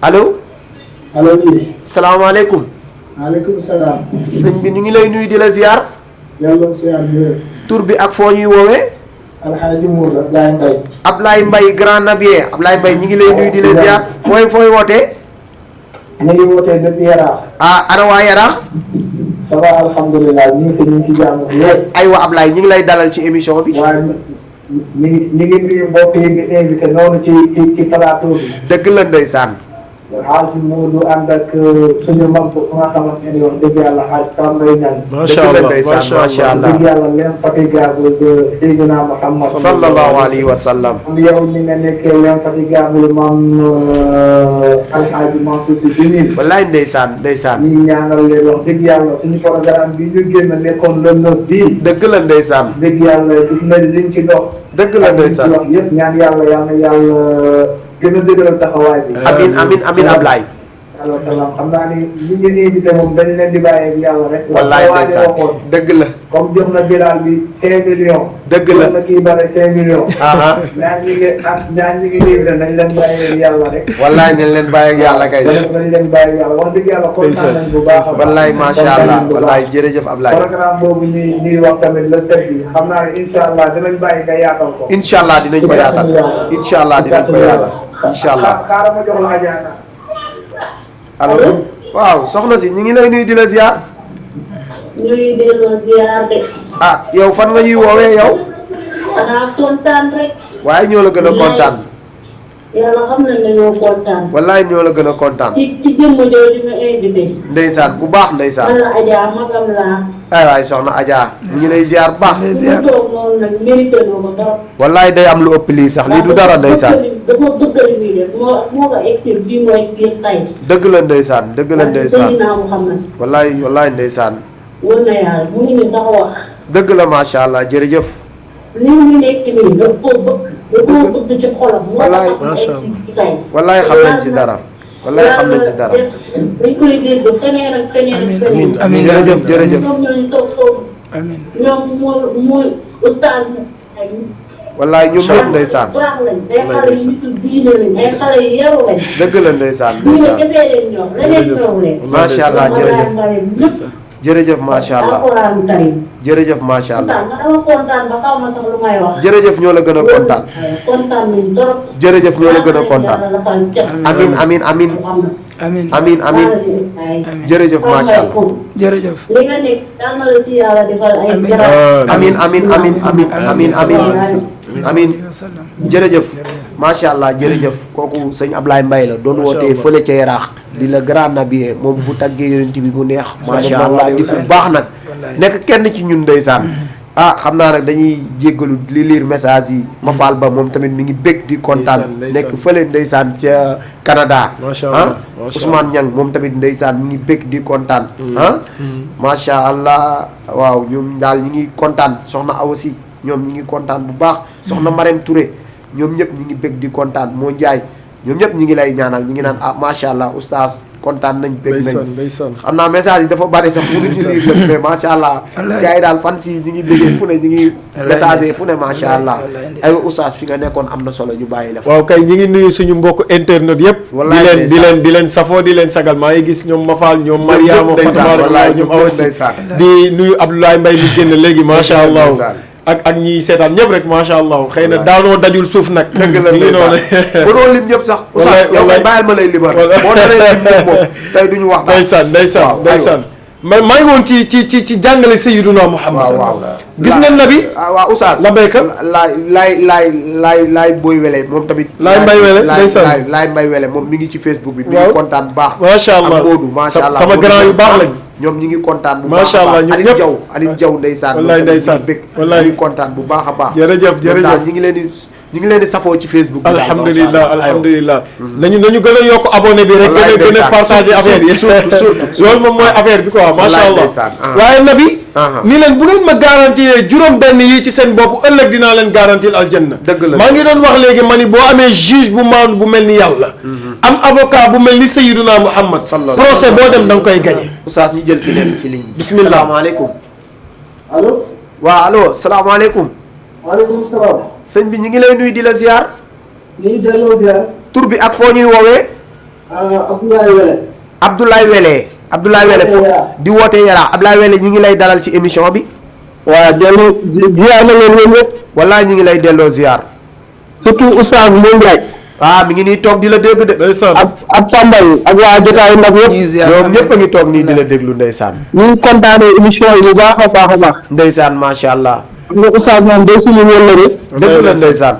allo. allo oui. salaamaaleykum. maaleykum salaam. sëñ bi ñu ngi lay nuyu di la ziar. yàlla ziar bi wér. tur bi ak foo ñuy woowee. Alxaaji Mour Ablaye Mbaye. Ablaye Mbaye grand nabier Ablaye Mbaye ñu ngi lay nuyu di la ziar. fooy wootee. ñu ngi wootee depuis Yaraax. ah ana waa Yaraax. ça va alhamdulilah ñu ngi ci jàmm yéen. aywa Ablaye ñu ngi lay dalal ci émission bi. waaye ñu ngi nuyu mbokk yi nga invité noonu ci plateau bi. dëgg la ndeysaan. xaaj Moodu ànd ak suñu mag bu nga xamante ne wax dëgg yàlla xaaj Tambay Ñang. macha allah macha allah dëgg yàlla l'infatigable de Seydina Muhammad. sallallahu alayhi wa sallam. yow ni nga nekkee l'infatigable maam Alxaaji Mansour Sy Djamil. wallaay ndeysaan. ñu ñaanal leen wax dëgg yàlla suñu programme bi ñu génn nekkoon le 9 bii. dëgg la ndeysaan. dëgg yàlla gis nañ liñ ci dox. dëgg la ndeysaan. ak liñ ci wax yëpp ñaan yàlla gën a dëgëral taxawaay bi. amiin Ablaye. alors salaam xam naa ni ñu ngi nii di moom dañ leen di bàyyi ak yàlla rek. wallaay ndeysaan dëgg la. comme jox na bilaal bi 5 millions. dëgg la jox na kii bare 5 millions. ñaan ñi ngi livré nañ leen bàyyi ak yàlla rek. wallaay nañ leen bàyyi ak yàlla kay. nañ leen bàyyi ak yàlla wax dëgg yàlla kontaan nañ bu baax a baax. wallaay macha allah wallaay jërëjëf Ablaye. programme boobu ñuy wax tamit le teg bi xam naa ne incha allah dinañ bàyyi nga yaatal ko. incha allah dinañ ko yaatal. incha allah dinañ ko yaatal. incha allah. xaaral ma jox la Adja. allo waaw soxna si ñu ngi lay nuyu di la ziar. ñu ngi delloo ziar de. ah yow fan nga ñuy woowee yow. xanaa kontaan rek. waaye ñoo la gën a kontaan. yàlla xam nañ ne ñoo kontaan. wallaay ñoo la gën a kontaan. ci jëmm jooju nga invité. ndeysaan ku baax ndeysaan. man la Adja magam laa. ay waay soxna Adja ñu ngi lay ziar bu baax. mu toog noonu nag mérité loo ko trop. wallaay day am lu ëpp lii sax lii du dara ndeysaan. dafa bëgg li muy def moo ko expliqué bii mooy biir tay. dëgg la ndeysaan dëgg la ndeysaan. naa mu xam na. wallaay ndeysaan. wër na yàlla mu ngi ni sax wax. dëgg la macha allah jërëjëf. li mu nekk nii da koo bëgg. da koo bëgg ci xolam. wallaay macha allah wallaay xam nañ ci dara. wallaay xam nañ ci dara. dañ koy dégg feneen ak feneen ak feneen. amiin jërëjëf jërëjëf. ñoom ñooñu toog foofu. amiin ñoom mooy ustaas ay. wallaay ñoom ñëpp ndeysaan. baax lañ ay xale yu nitu diine lañ ay xale yu yaru lañ. dëgg la ndeysaan diine ndeysaan. kese leen ñoom leneen ñoom leen. macha allah jërëjëf jërëjëf macha allah alxuraanu karim. jërëjëf macha allah. nga dama kontaan ba xaw ma sax lu may wax. jërëjëf ñoo la gën a kontaan. kontaan nañ trop. jërëjëf ñoo la gën a kontaan. amin amin amin amiin amin amin jërëjëf macha allah. jërëjëf li nga nekk daan na la ci yàlla defal ay Amiin. garab. amin amin amin amin amin amin amin jërëjëf macha allah jërëjëf kooku sëñ Ablaye Mbaye la doon wootee fële ca Yaraax di la grand nabiye moom bu taggee yonent bi mu neex macha allah di ku baax nag nekk kenn ci ñun ndeysaan ah xam naa nag dañuy jéggalu li lire message yi ma faal ba moom tamit mi ngi bég di kontaan nekk fële ndeysaan ca Canada ah Ousmane Niang moom tamit ndeysaan mi ngi bég di kontaan ah macha allah waaw ñoom daal ñi ngi kontaan soxna Awasi ñoom ñi ngi kontaan bu baax soxna Marème Touré ñoom ñëpp ñi ngi bég di kontaan moo Njaay ñoom ñëpp ñi ngi lay ñaanal ñi ngi naan ah macha allah oustaz kontaan nañ bég nañ xam naa message yi dafa bari sax mënuñu lire lépp mais macha allah gars yi daal fan si ñi ngi béggee fu ne ñi ngi message fu ne macha allah ay oustaz fi nga nekkoon am na solo ñu bàyyi la waaw kay ñi ngi nuyu suñu mbokk internet yëpp di leen safoo di leen sagal maa ngi gis ñoom Mafal ñoom Mariama Fatma ñoom Awasi di nuyu Abdoulaye Mbaye mi génn léegi macha allah ak ñi seetaan ñëpp rek macha allah xëy na daanoo dajul suuf nag. dëgg la ndeysaan bu doon lim ñëpp sax. wallaay yow kay bàyyil ma lay libar. boo naree lim ñëpp moom tey du ñu waxtaan. ndeysaan maa ngi woon ci jàngale Sayyiduna Muhammad. waaw gis ngeen nabi. waaw Oustaz. la béykat laay booy wele moom tamit. laay mbay wele ndeysaan laay mbay wele moom mi ngi ci Facebook bi. mi ngi kontaan bu baax. macha allah ak Modou macha allah sama grand yu baax lañ. ñoom ñi ngi kontaan bu baax macha allah ñun ñëpp Aliou Diaw ndeysaan. wallaay ndeysaan wallaay ñi ngi kontaan bu baax a baax. jërëjëf ñi ngi leen di safoo ci Facebook bi. alhamdulilah nañu gën a yokk abonné bi rek. gën a partagé affaire yi. surtout loolu moom mooy affaire bi quoi macha allah. waaye nabi ni leen bu ngeen ma garantir juróom benn yi ci seen bopp ëllëg dinaa leen garantir aljanna. dëgg la maa ngi doon wax léegi ma ni boo amee juge bu maandu bu mel ni yàlla. am avocat bu mel ni Sayyiduna Muhammad. procès boo dem da nga koy gagné. Oustaz ñu jël ki nekk si ligne bi. bismillah salaamaaleykum. allo. waaw allo salaamaaleykum. waaleykum salaam. sëñ bi ñu ngi lay nuyu di la ziar. ñu ngi delloo ziar. tur bi ak foo ñuy woowee. Abdoulaye Wele. Abdoulaye Wele. Abdoulaye Wele fo di wootee Yara Abdoulaye Wele ñu ngi lay dalal ci émission bi. waaw delloo ziar na leen ñoom ñëpp. wallaay ñu ngi lay delloo ziar. surtout Oustaz Mbaye Ndiaye. mi ngi nii toog di la dégg de. ndeysaan ak Tamba yi ak waa jotaayu nag yëpp. ñoom ñëpp a ngi toog nii di la déglu ndeysaan. ñu ngi kontaanee émission yi bu baax a baax a baax. ndeysaan macha allah. xam nga Oustaz moom day suñu wëllëre. dëgg la ndeysaan.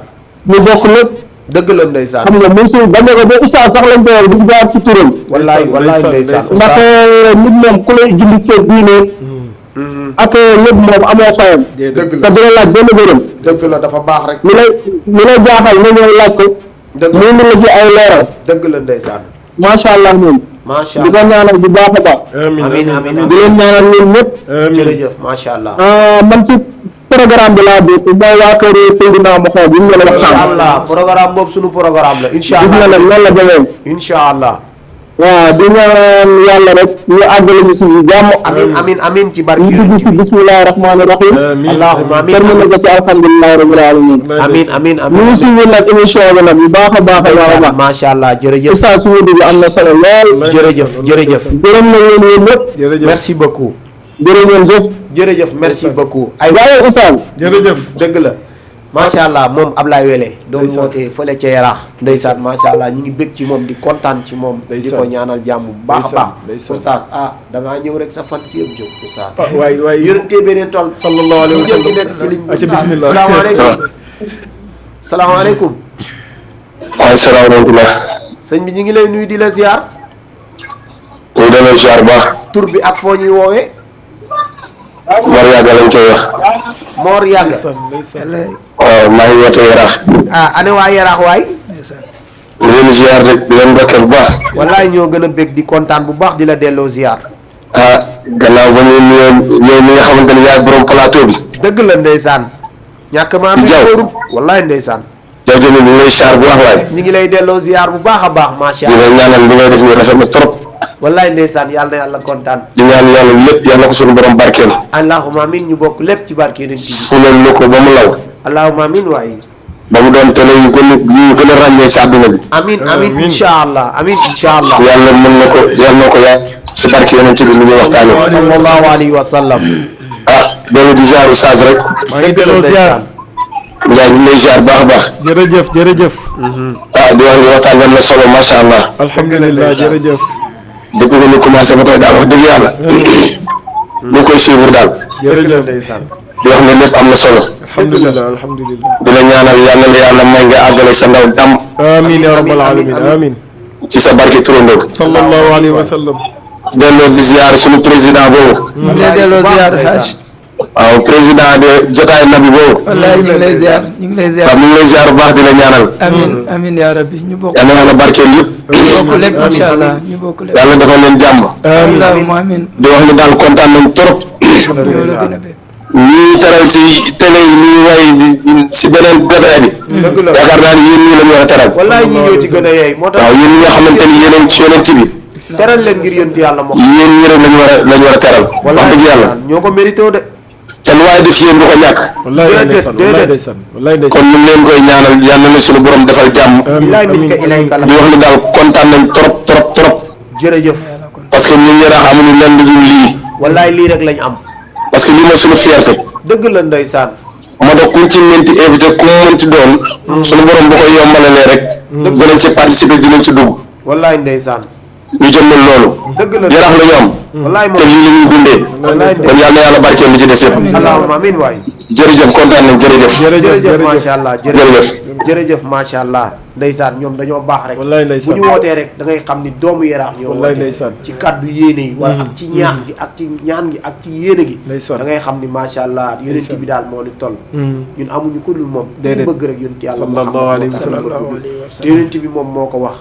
ñu bokk lépp. dëgg la ndeysaan. xam nga muy suñu ba ne ko ba Oustaz sax lañ koy wax di jaar si turam. wallaay wallaay ndeysaan. ndax nit moom ku lay julli seet diine. ak lépp moom amoo fayam. dëgg la te dina laaj benn gërëm. dëgg la dafa baax rek. li lay jaaxal nga ñëw laaj ko. dëgg la mu la ci ay leeral. dëgg la ndeysaan. macha allah moom. macha di ko allah ñaanal bu baax a baax. amiin amiin di leen ñaanal ñun ñëpp. jërëjëf macha allah. man si programme bi laa bokk mooy waa kër Seydina Mohamed bi ñu la wax incha sànq. allah programme boobu sunu programme la incha gis nga allah. nag noonu la demee. incha allah. waaw di ñaan yàlla rek ñu àggale ñu si jàmm. amiin amiin amiin ci barke ñu dugg si bismillahi rahmaani rahim. allahumma amiin terminé ko ci alhamdulilahi rabbil alamin. amiin amiin ñu amiin. ngi suivre nag émission bi nag bu baax a baax a baax a baax. macha allah jërëjëf. Oustaz suñu dugg am na solo lool. jërëjëf jërëjëf. gërëm nañ leen yéen ñëpp. merci beaucoup. jërë ngeen jëf. jërëjëf merci beaucoup. ay waaye Oustaz. jërëjëf dëgg la. macha allah moom Ablaye Wele doon woote fële ca Yaraax ndeysaan macha allah ñi ngi bég ci moom di kontaan ci moom di ko ñaanal jàmm bu baax a baax oustaz da ngaa ñëw rek sa fan si yëpp jóg oustaz waay yërëntee beneen tool sallallahu alayhi wa sallam nekk ci liñ aca bismillah salaamaaleykum waaw salaamaaleykum sëñ bi ñu ngi lay nuyu di la ziar ñu delloo ziar baax tur bi ak foo ñuy woowee Mor Yàgga lañ koy wax Mor Yàgga waaw maa ngi woote Yaraax ane waa Yaraax waay ñu leen ziar rek di leen ndokkeel bu baax wallaay ñoo gën a bég di kontaan bu baax di la delloo ziar gannaaw ba ñu nuyoo yow mi nga xamante ne yaay borom plateau bi dëgg la ndeysaan ñàkk maa mi wóoru wallaay ndeysaan jaw ñu ngi lay ziar bu baax waay ñu ngi lay delloo ziar bu baax a baax macha allah di la ñaanal li ngay def ni rafet na trop wallaay ndeysaan yàlla na yàlla kontaan di ñaan yàlla lépp yàlla ko suñu borom barkeel allahumma amin ñu bokk lépp ci barke yonent bi fulal lu ko ba mu law allahumma amin waaye ba mu doon télé yu gën a ràññee ci àdduna bi amin amin insha allah amin insha allah yàlla mën na ko yàlla na ko yaa si barke yonent bi lu ñuy waxtaane sallallahu alayhi wa sallam doolu di ziar oustaz rek maa ngi delloo ziar Ndiaye ñu lay ziar baax a baax jërëjëf di wax ni waxtaan bi am na solo macha allah alhamdulilah jërëjëf depuis que ñu commencé ba tey daal wax dëgg yàlla ñu ngi koy suivre daal jërëjëf di wax ne lépp am na solo alhamdulilah di la ñaanal yàlla na yàlla may nga àggale sa ndaw jàmm amiin ya rabbal alamin amiin ci sa barke turandoo sallallahu alayhi wa sallam delloo di ziar suñu président boobu delloo ziar Haj waaw président de jotaay nabi boobu wallaay ñu ngi lay ziar waaw ñu ngi lay ziar bu baax di la ñaanal amiin ya rabbi ñu bokk yàlla yàlla barkeel yëpp lépp incha allah ñu bokk lépp yàlla defal leen jàmm amiin di wax ni daal kontaan nañ trop ñii teral ci télé yi ñuy way si beneen jotaay bi yaakaar naa ni yéen ñii la ñu war a teral wallaay ñi ñoo ci gën a yeey moo tax waaw yéen ñi nga xamante ni yéen ci yonent bi teral leen ngir yonent yàlla moo yéen ñi rek lañu war a teral wax dëgg yàlla ñoo ko mérité de te lu waaye def yéen du ko ñàkk kon ñu leen koy ñaanal yàlla na suñu borom defal jàmm di wax ni daal kontaan nañ trop jërëjëf parce que ñun Yaraax amuñu leen lu dul lii wallaay lii rek lañ am parce que lii mooy suñu fierté dëgg la ndeysaan moo tax kuñ ci menti invité ku mu mënti doon suñu borom bu koy yombalalee rek dinañ ci participer dinañ ci dugg wallaay ndeysaan ñu jëmmal loolu dëgg la Yaraax la ñu am wallaay te lii la ñuy dundee kon yàlla na yàlla barkeel li ci des yëpp allahumma amin waay jërëjëf kontaan nañ jërëjëf macha allah jërëjëf macha allah ndeysaan ñoom dañoo baax rek bu ñu wootee rek da ngay xam ni doomu Yaraax ñoo woote ci kàddu yéene yi wala ak ci ñaax gi ak ci ñaan gi ak ci yéene gi da ngay xam ni macha allah yonent bi daal moo li toll ñun amuñu ko dul moom ñu bëgg rek yonent yàlla Muhammad te yonent bi moom moo ko wax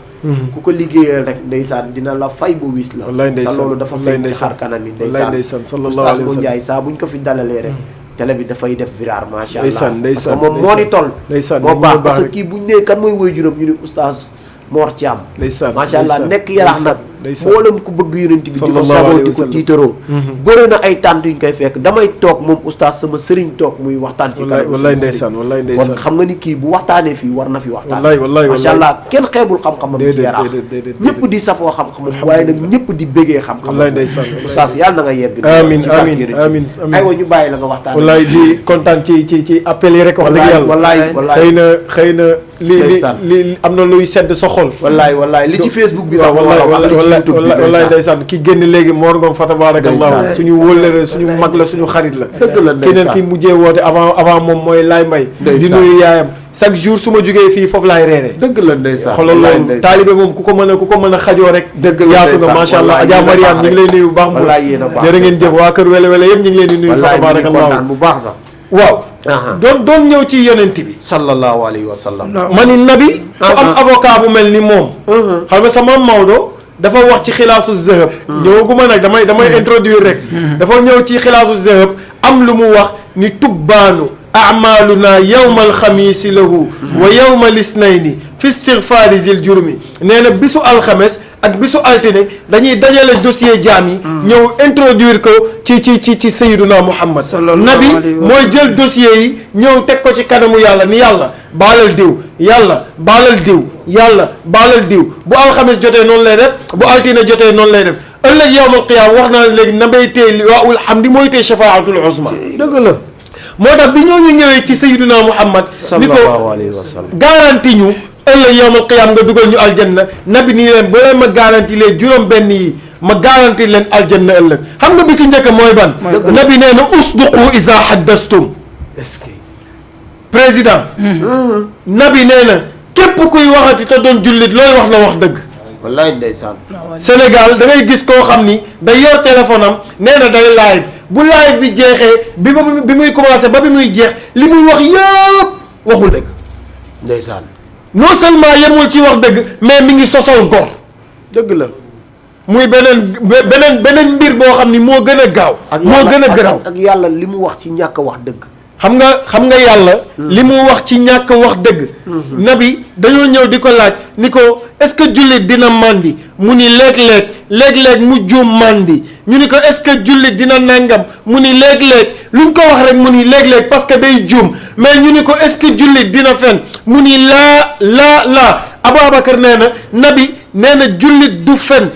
ku ko liggéeyal rek ndeysaan dina la fay bu wis la te loolu dafa feeñ ci xar kanam yi ndeysaan Oustaz Mo Ndiaye saa buñ ko fi dalalee rek télé bi dafay def virar macha allah parce que moom moo ni toll moo baax parce que kii buñ nee kan mooy woy juróom ñu ne Oustaz Mor Thiam macha allah nekk Yaraax nag mboolem ku bëgg yonent bi di ko sabooti ko tiitaroo bëri na ay tànt yuñ koy fekk damay toog moom Oustaz sama sëriñ toog muy waxtaan ci kanam wallaay ndeysaan kon xam nga ni kii bu waxtaanee fii war na fi waxtaan macha allah kenn xeebul xam-xamam ci Yaraax ñëpp di safoo xam-xamam waaye nag ñëpp di bëggee xam-xamam Oustaz yàlla na nga yegg amiin aywa ñu bàyyi la nga waxtaan wallaay di kontaan ci appel yi rek wax dëgg yàlla wallaay xëy na li am na luy sedd sa xol wallaay li ci Facebook bi sax wallaay ndeysaan ki génn léegi Mor Ngom fa tabarakallahu suñu wóllëre suñu mag la suñu xarit la keneen ki mujjee woote avant moom mooy Laay Mbay di nuyu yaayam chaque jour su ma jógee fii foofu laay reere dëgg la ndeysaan xoolal loolu taalibe moom ku ko mën a xajoo rek yaatu na macha allah Adja Mariam ñu ngi lay nuyu bu baax mu jërë ngeen jëf waa kër wele wele yëpp ñu ngi leen di nuyu fa tabarakallahu bu baax sax waaw doon ñëw ci yonent bi sallallahu alayhi wa sallam ma ni nabi ku am avocat bu mel ni moom xam nga sama Maodo dafa wax ci xilaasu zahab ñëwaguma nag damay introduire rek dafa ñëw ci xilaasu zahab am lu mu wax ni tubbaanu amaluna yawma alxamiisi lahu wa yawma lisnayni fi istigfaari zil jurmi nee na bisu alxames ak bisu altine dañuy dajale dossier jaam yi ñëw introduire ko ci Sayyiduna Muhammad nabi mooy jël dossier yi ñëw teg ko ci kanamu yàlla ni yàlla baalal diw yàlla baalal diw yàlla baalal diw bu alxames jotee noonu lay def bu altine jotee noonu lay def ëllëg yawmal qiyaama wax naa léegi na bay tee liwaa'ul hamdi mooy tee shafaatul uzma dëgg la moo tax bi ñooñu ñëwee ci sayyiduna Muhammad ni ko sallallahu alayhi wa sallam garanti ñu ëllëg yawmal qiyaam nga dugal ñu aljanna nabi nii leen boo leen ma garanti leen juróom benn yi ma garanti leen aljanna ëllëg xam nga bi ci njëkk mooy ban nabi nee na usduqu iza haddastum est-ce que président nabi nee na képp kuy waxati te doon jullit looy wax na wax dëgg wallaay ndeysaan Sénégal da ngay gis koo xam ni day yor téléphone am nee na day live bu live bi jeexee bi muy commencé ba bi muy jeex li muy wax yëpp waxul dëgg ndeysaan non seulement yemul ci wax dëgg mais mi ngi sosal gor dëgg la muy beneen mbir boo xam ni moo gën a gaaw moo gën a garaaw ak yàlla li mu wax ci ñàkk wax dëgg xam nga yàlla li mu wax ci ñàkk wax dëgg nabi dañoo ñëw di ko laaj ni ko est-ce que jullit dina màndi mu ni léeg-léeg mu juum màndi ñu ni ko est-ce que jullit dina nangam mu ni léeg-léeg luñ ko wax rek mu ni léeg-léeg parce que day juum mais ñu ni ko est-ce que jullit dina fen mu ni laa Ababacar nee na nabi nee na jullit du fen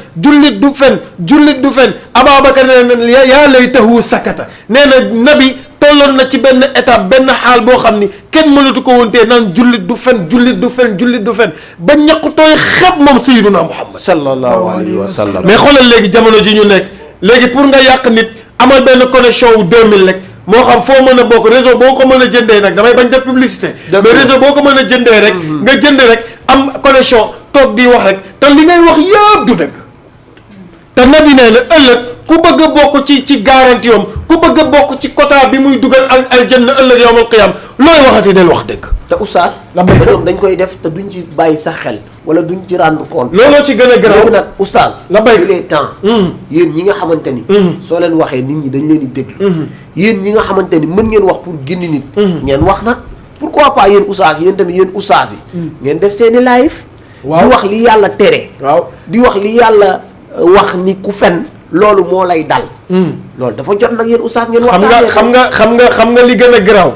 Ababacar nee na yaa laytahu sakata nee na nabi tolloon na ci benn étape benn xaal boo xam ni kenn mënatu ko wontee naan jullit du fen ba ñaqu tooy xepp moom sayyiduna Muhammad sallallahu alayhi wa sallam mais xoolal léegi jamono ji ñu nekk léegi pour nga yàq nit amal benn connexion wu 2000 rek moo xam foo mën a bokk réseau boo ko mën a jëndee nag damay bañ def publicité mais réseau boo ko mën a jëndee rek nga jënd rek am connexion toog di wax rek te li ngay wax yëpp du dëgg te nabi nee na ëllëg ku bëgg a bokk ci garantie yoom ku bëgg a bokk ci quota bi muy dugal aljanna ëllëg yawmal qiyaam looy waxati del wax dëgg te oustaz ñoom dañ koy def te duñ ci bàyyi sax xel wala duñ ci rendre compte looloo ci gën a garaaw nag oustaz la bay il est temps yéen ñi nga xamante ni soo leen waxee nit ñi dañ leen di déglu yéen ñi nga xamante ni mën ngeen wax pour gindi nit ngeen wax nag pourquoi pas yéen oustaz yéen tamit yéen oustaz yi ngeen def seeni live di wax li yàlla tere waaw di wax li yàlla wax ni ku fen loolu moo lay dal loolu dafa jot nag yéen oustaz ngeen wax xam nga li gën a garaaw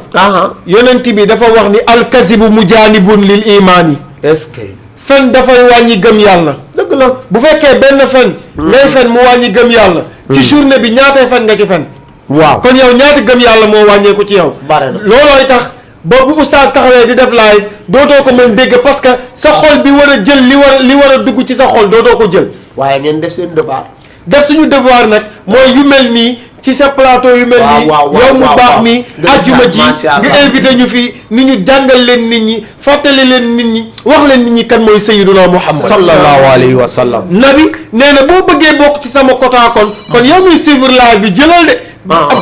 yonent bi dafa wax ni alkazibu mujaanibun lil imaani est-ce que fen dafay wàññi gëm yàlla dëgg la bu fekkee benn fen ngay fen mu wàññi gëm yàlla ci journée bi ñaatay fen nga ci fen waaw kon yow ñaata gëm yàlla moo wàññeeku ci yow bare na loolooy tax ba bu oustaz taxawee di def live dootoo ko mën dégg parce que sa xol bi war a jël li war a dugg ci sa xol dootoo ko jël waaye ngeen def seen devoir def suñu devoir nag mooy yu mel nii ci sa plateau yu mel nii yow mu baax mi ajjuma ji nga invité ñu fii ni ñu jàngal leen nit ñi fàttali leen nit ñi wax leen nit ñi kan mooy sayyiduna Muhammad sallallahu alayhi wa sallam nabi nee na boo bëggee bokk ci sama quota kon yow muy suivre live bi jëlal de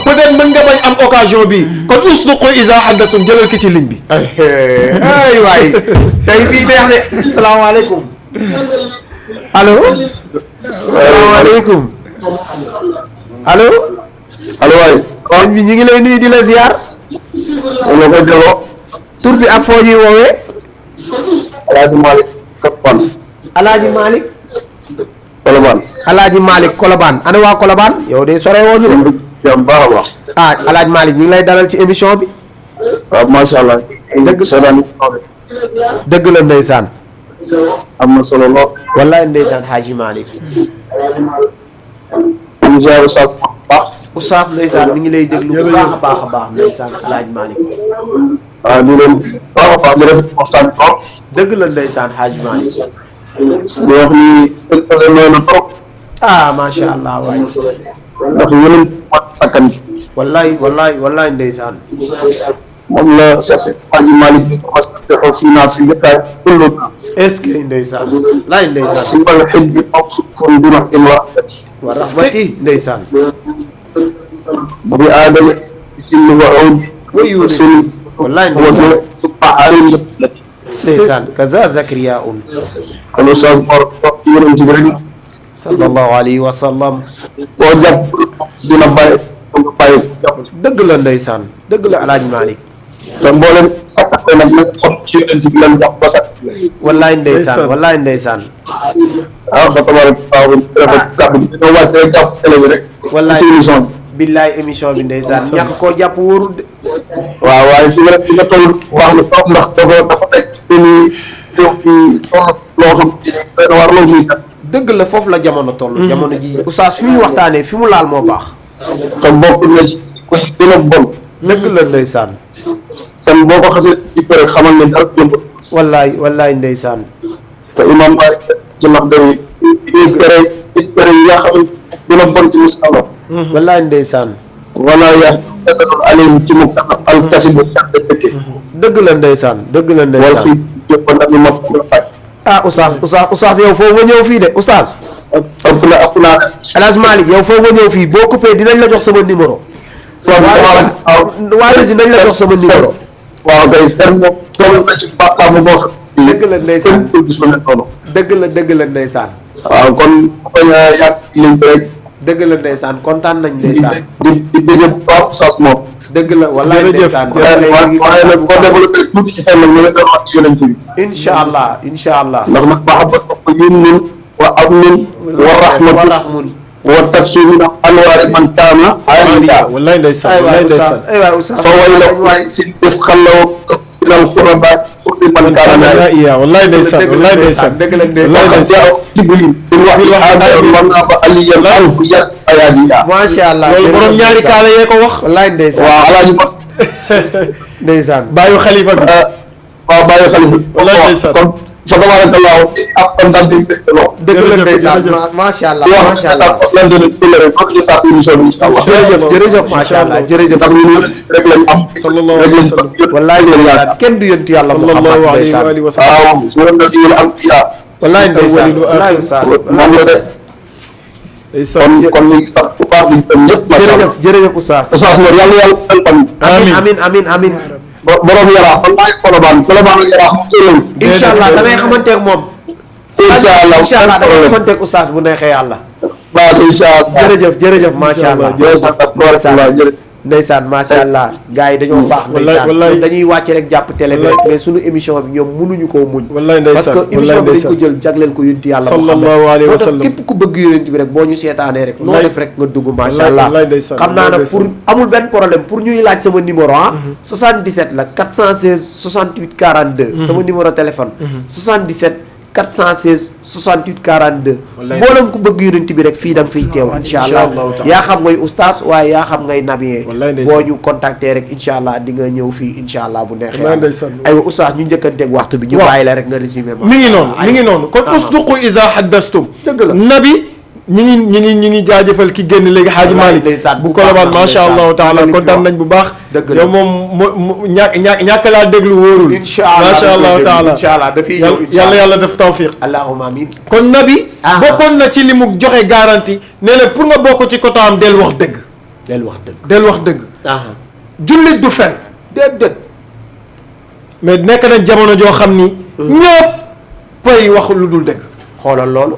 peut-être mën nga bañ am occasion bi kon usduqu iza haddathum jëlal ki ci ligne bi ay waay tey fii neex de salaamaaleykum allo salaamaaleykum allo waay sëñ bi ñu ngi lay nuyu di la ziar la ko jëloo tur bi ak foo ñuy woowee Alaaji Malick Kolobaan Alaaji Malick Kolobaan ana waa Kolobaan yow de sore woo ñu de jàmm baax a baax Alaaji Malick ñu ngi lay dalal ci émission bi waaw macha allah dëgg la ndeysaan am na solo lool wallaay ndeysaan Haaji Malick am ziaru sax baax oustaz ndeysaan mi ngi lay déglu bu baax a baax ndeysaan Alaaji Malick waaw di leen baax a baax di def waxtaan trop dëgg la ndeysaan Haaji Malick di wax ni ëllëg noonu trop macha allah waay ndax yeneen sakkan wallaay ndeysaan moom la Cheikh Hadji Malick bi commencé defoo fii naa fi jotaay kullu est-ce que ndeysaan laay ndeysaan si wàllu xëj bi aw sukkoon bi wax in wa rahmati ndeysaan bi aadama sin wa awd wayu sin wallaay ndeysaan subha arin ndeysaan kaza zakariya kon sa bor toog ci yonent bi rek sallallahu alayhi wa sallam boo jàpp dina bàyyi nga bàyyi jàpp dëgg la ndeysaan dëgg la Alaaji Malick te mboolem sakkate nag nag xot ci yonent bi lan jàpp ba sakk wallaay ndeysaan fa tabarak dafa kàddu bi dina wàcc rek jàpp télé bi rek wallaay ci émission bi billaay émission bi ndeysaan ñàkk koo jàpp wóorul de waaw waaye fi nga toll baax na trop ndax dafa teg ni teew fii toll loo xam ci dana war loolu muy kat dëgg la foofu la jamono toll jamono ji oustaz fi muy waxtaanee fi mu laal moo baax te bokk na ci ko gën a bon dëgg la ndeysaan. kon boo ko xasee jikko rek xamal ne dara jëmb. wallaay ndeysaan. te imam Malik ci ndax day tere yi nga xam ne dina bon ci musala. wallaay ndeysaan. wala yaa dëgg alayhim ci mu al kasibu dëgg la ndeysaan. wala fii jëppan ak ma ah oustaz yow foo nga ñëw fii de oustaz. ëpp naa El Hadj Malick yow foo nga ñëw fii boo coupé dinañ la jox sama numéro. waaye si nañ la jox sama numéro. waaw kay ferme toll na ci bàqaa mu bokk. dëgg la ndeysaan dëgg la ndeysaan. waaw kon bañ a yàgg liñ bi rek. dëgg la ndeysaan kontaan nañ ndeysaan. di dégg bu baax oustaz moom. dëgg la wallaay ndeysaan. waaye nag boo développé tuuti ci xel nag ñu ngi doon wax ci yonent bi. incha allah ndax nag mahabbat ko yumnin wa amnin wa rahmatun wa tafsirin anwaari man kaana aaliya. wallaay ndeysaan wallaay ndeysaan. aywa oustaz fa wayla waay si des xalaw ilal xuraba xurdi man kaana aaliya. wallaay ndeysaan wallaay ndeysaan. dëgg la ndeysaan. jibril din wax yi aadama man naa ba aliyan anhu yar ayaadiya. macha allah loolu borom ñaari kaala yee ko wax. wallaay ndeysaan. waaw alaaji ma ndeysaan. bàyyu xalifa bi. waaw bàyyi xalifa. wallaay ndeysaan. kon fa tabarakallah ak kontaan bi dëgg la ndeysaan macha allah macha allah. jërëjëf macha allah jërëjëf. ndax ñun rek lañ am. sallallahu alayhi wa sallam. wallaay ndeysaan kenn du yonent yàlla Muhammad ndeysaan. waaw ñu doon def yéen am yaa. wallaay ndeysaan wallaay oustaz. kon ñu ngi sax bu baax di dem ñëpp. macha allah jërëjëf oustaz. oustaz Mor yàlla yàlla amiin. borom yaraax man maa ngi Colobane ak yaraax moom soriwul. incha allah damay xamante ak moom. incha allah damay xamante ak oustaz bu neexee yàlla. waaw incha allah jërëjëf macha allah. jërëjëf. ndeysaan macha allah gars yi dañoo baax. wallaay ndeysaan dañuy wàcc rek jàpp télé bi rek mais suñu émission bi ñoom mënuñu koo muñ. wallaay ndeysaan parce que émission bi dañ ko jël jagleel ko yonent yàlla. sallallahu alayhi wa sallam. képp ku bëgg yonent bi rek boo ñu seetaanee rek. noo def rek nga dugg macha allah. xam naa nag pour amul benn problème pour ñuy laaj sama numéro 77 la 416 68 42. sama numéro téléphone. 77 416 68 42. boo leen ko bëgg yonent bi rek fii da nga fiy teew incha allah. yaa xam ngay oustaz waaye yaa xam ngay nabiyee. boo ñu contacter rek incha allah di nga ñëw fii incha allah bu neexee. aywa oustaz ñu njëkkanteeg waxtu bi. ñu bàyyi la rek nga résumé. mi ngi noonu kon usduqu iza haddastum. dëgg la nabi. ñi ngi jaajëfal ki génn léegi Hadji Malick bu Colobane macha allahu taala kontaan nañ bu baax. yow moom ñàkk laa déglu wóorul. incha allah macha allahu taala dafiy ñëw yàlla def tawfiq. allahumma amiin. kon nabi. bokkoon na ci li mu joxe garantie nee na pour nga bokk ci côté am del wax dëgg. del wax dëgg. jullit du fen. déedéet. mais nekk nañ jamono joo xam ni. ñëpp pay wax lu dul dëgg. xoolal loolu.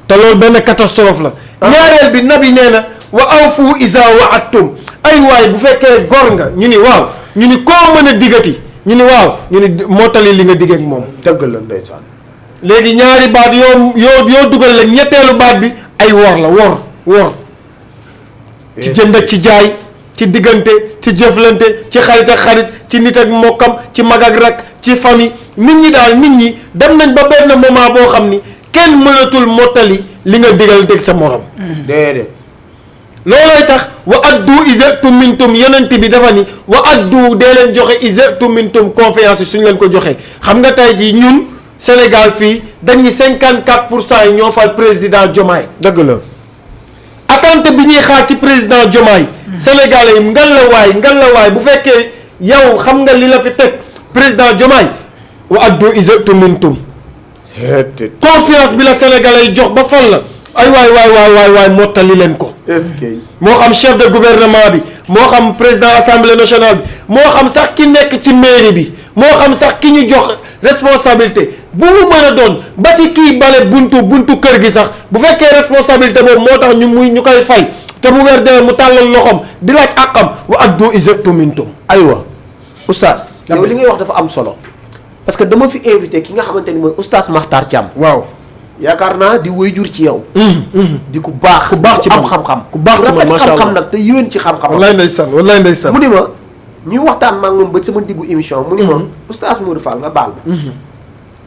te loolu benn catastrophe la. ñaareel bi nabi nee na wa awfu iza wa'adtum ay waay bu fekkee gor nga ñu ni waaw ñu ni koo mën a diggati ñu ni waaw ñu ni mottali li nga diggeek moom. dëgg la ndeysaan. léegi ñaari baat yoo dugal la ñetteelu baat bi ay wor la wor ci jënd ak ci jaay ci diggante ci jëflante ci xarit ak xarit ci nit ak mbokkam ci mag ak rak ci famille nit ñi dem nañ ba benn moment boo xam ni kenn mënatul mottali li nga digganteeg sa morom. déedéet. loolooy tax wa addu iza'tum mintum yonent bi dafa ni wa addu dee leen joxe iza'tum mintum confiance yi suñu leen ko joxee xam nga tey jii ñun Sénégal fii dañ ni 54% yi ñoo fal président Diomaye. dëgg la. attente bi ñuy xaar ci président Diomaye. Sénégalais yi ngal la waay bu fekkee yow xam nga li la fi teg président Diomaye wa addu iza'tum mintum. confiance bi la Sénégalais yi jox ba fal la ay waay mottali leen ko. est-ce que. moo xam chef de gouvernement bi moo xam président assemblée nationale bi moo xam sax ki nekk ci mairie bi moo xam sax ki ñu jox responsabilité bu mu mën a doon ba ci kii bale buntu kër gi sax bu fekkee responsabilité boobu moo tax ñu koy fay te mu weer demee mu tàllal loxoom di laaj àqam wa addu iza'tum mintum. aywa oustaz. yow li ngay wax dafa am solo. parce que dama fi invité ki nga xamante ni mooy oustaz Makhtar Thiam. waaw. yaakaar naa di waajur ci yow. di ku baax ci am xam-xam. ku baax ci man macha allah xam-xam nag te yéwén ci xam-xam. wallaay ndeysaan mu ni ma ñuy waxtaan maa ngi moom ba sama diggu émission. mu ni ma oustaz Modou Fall nga baal ma.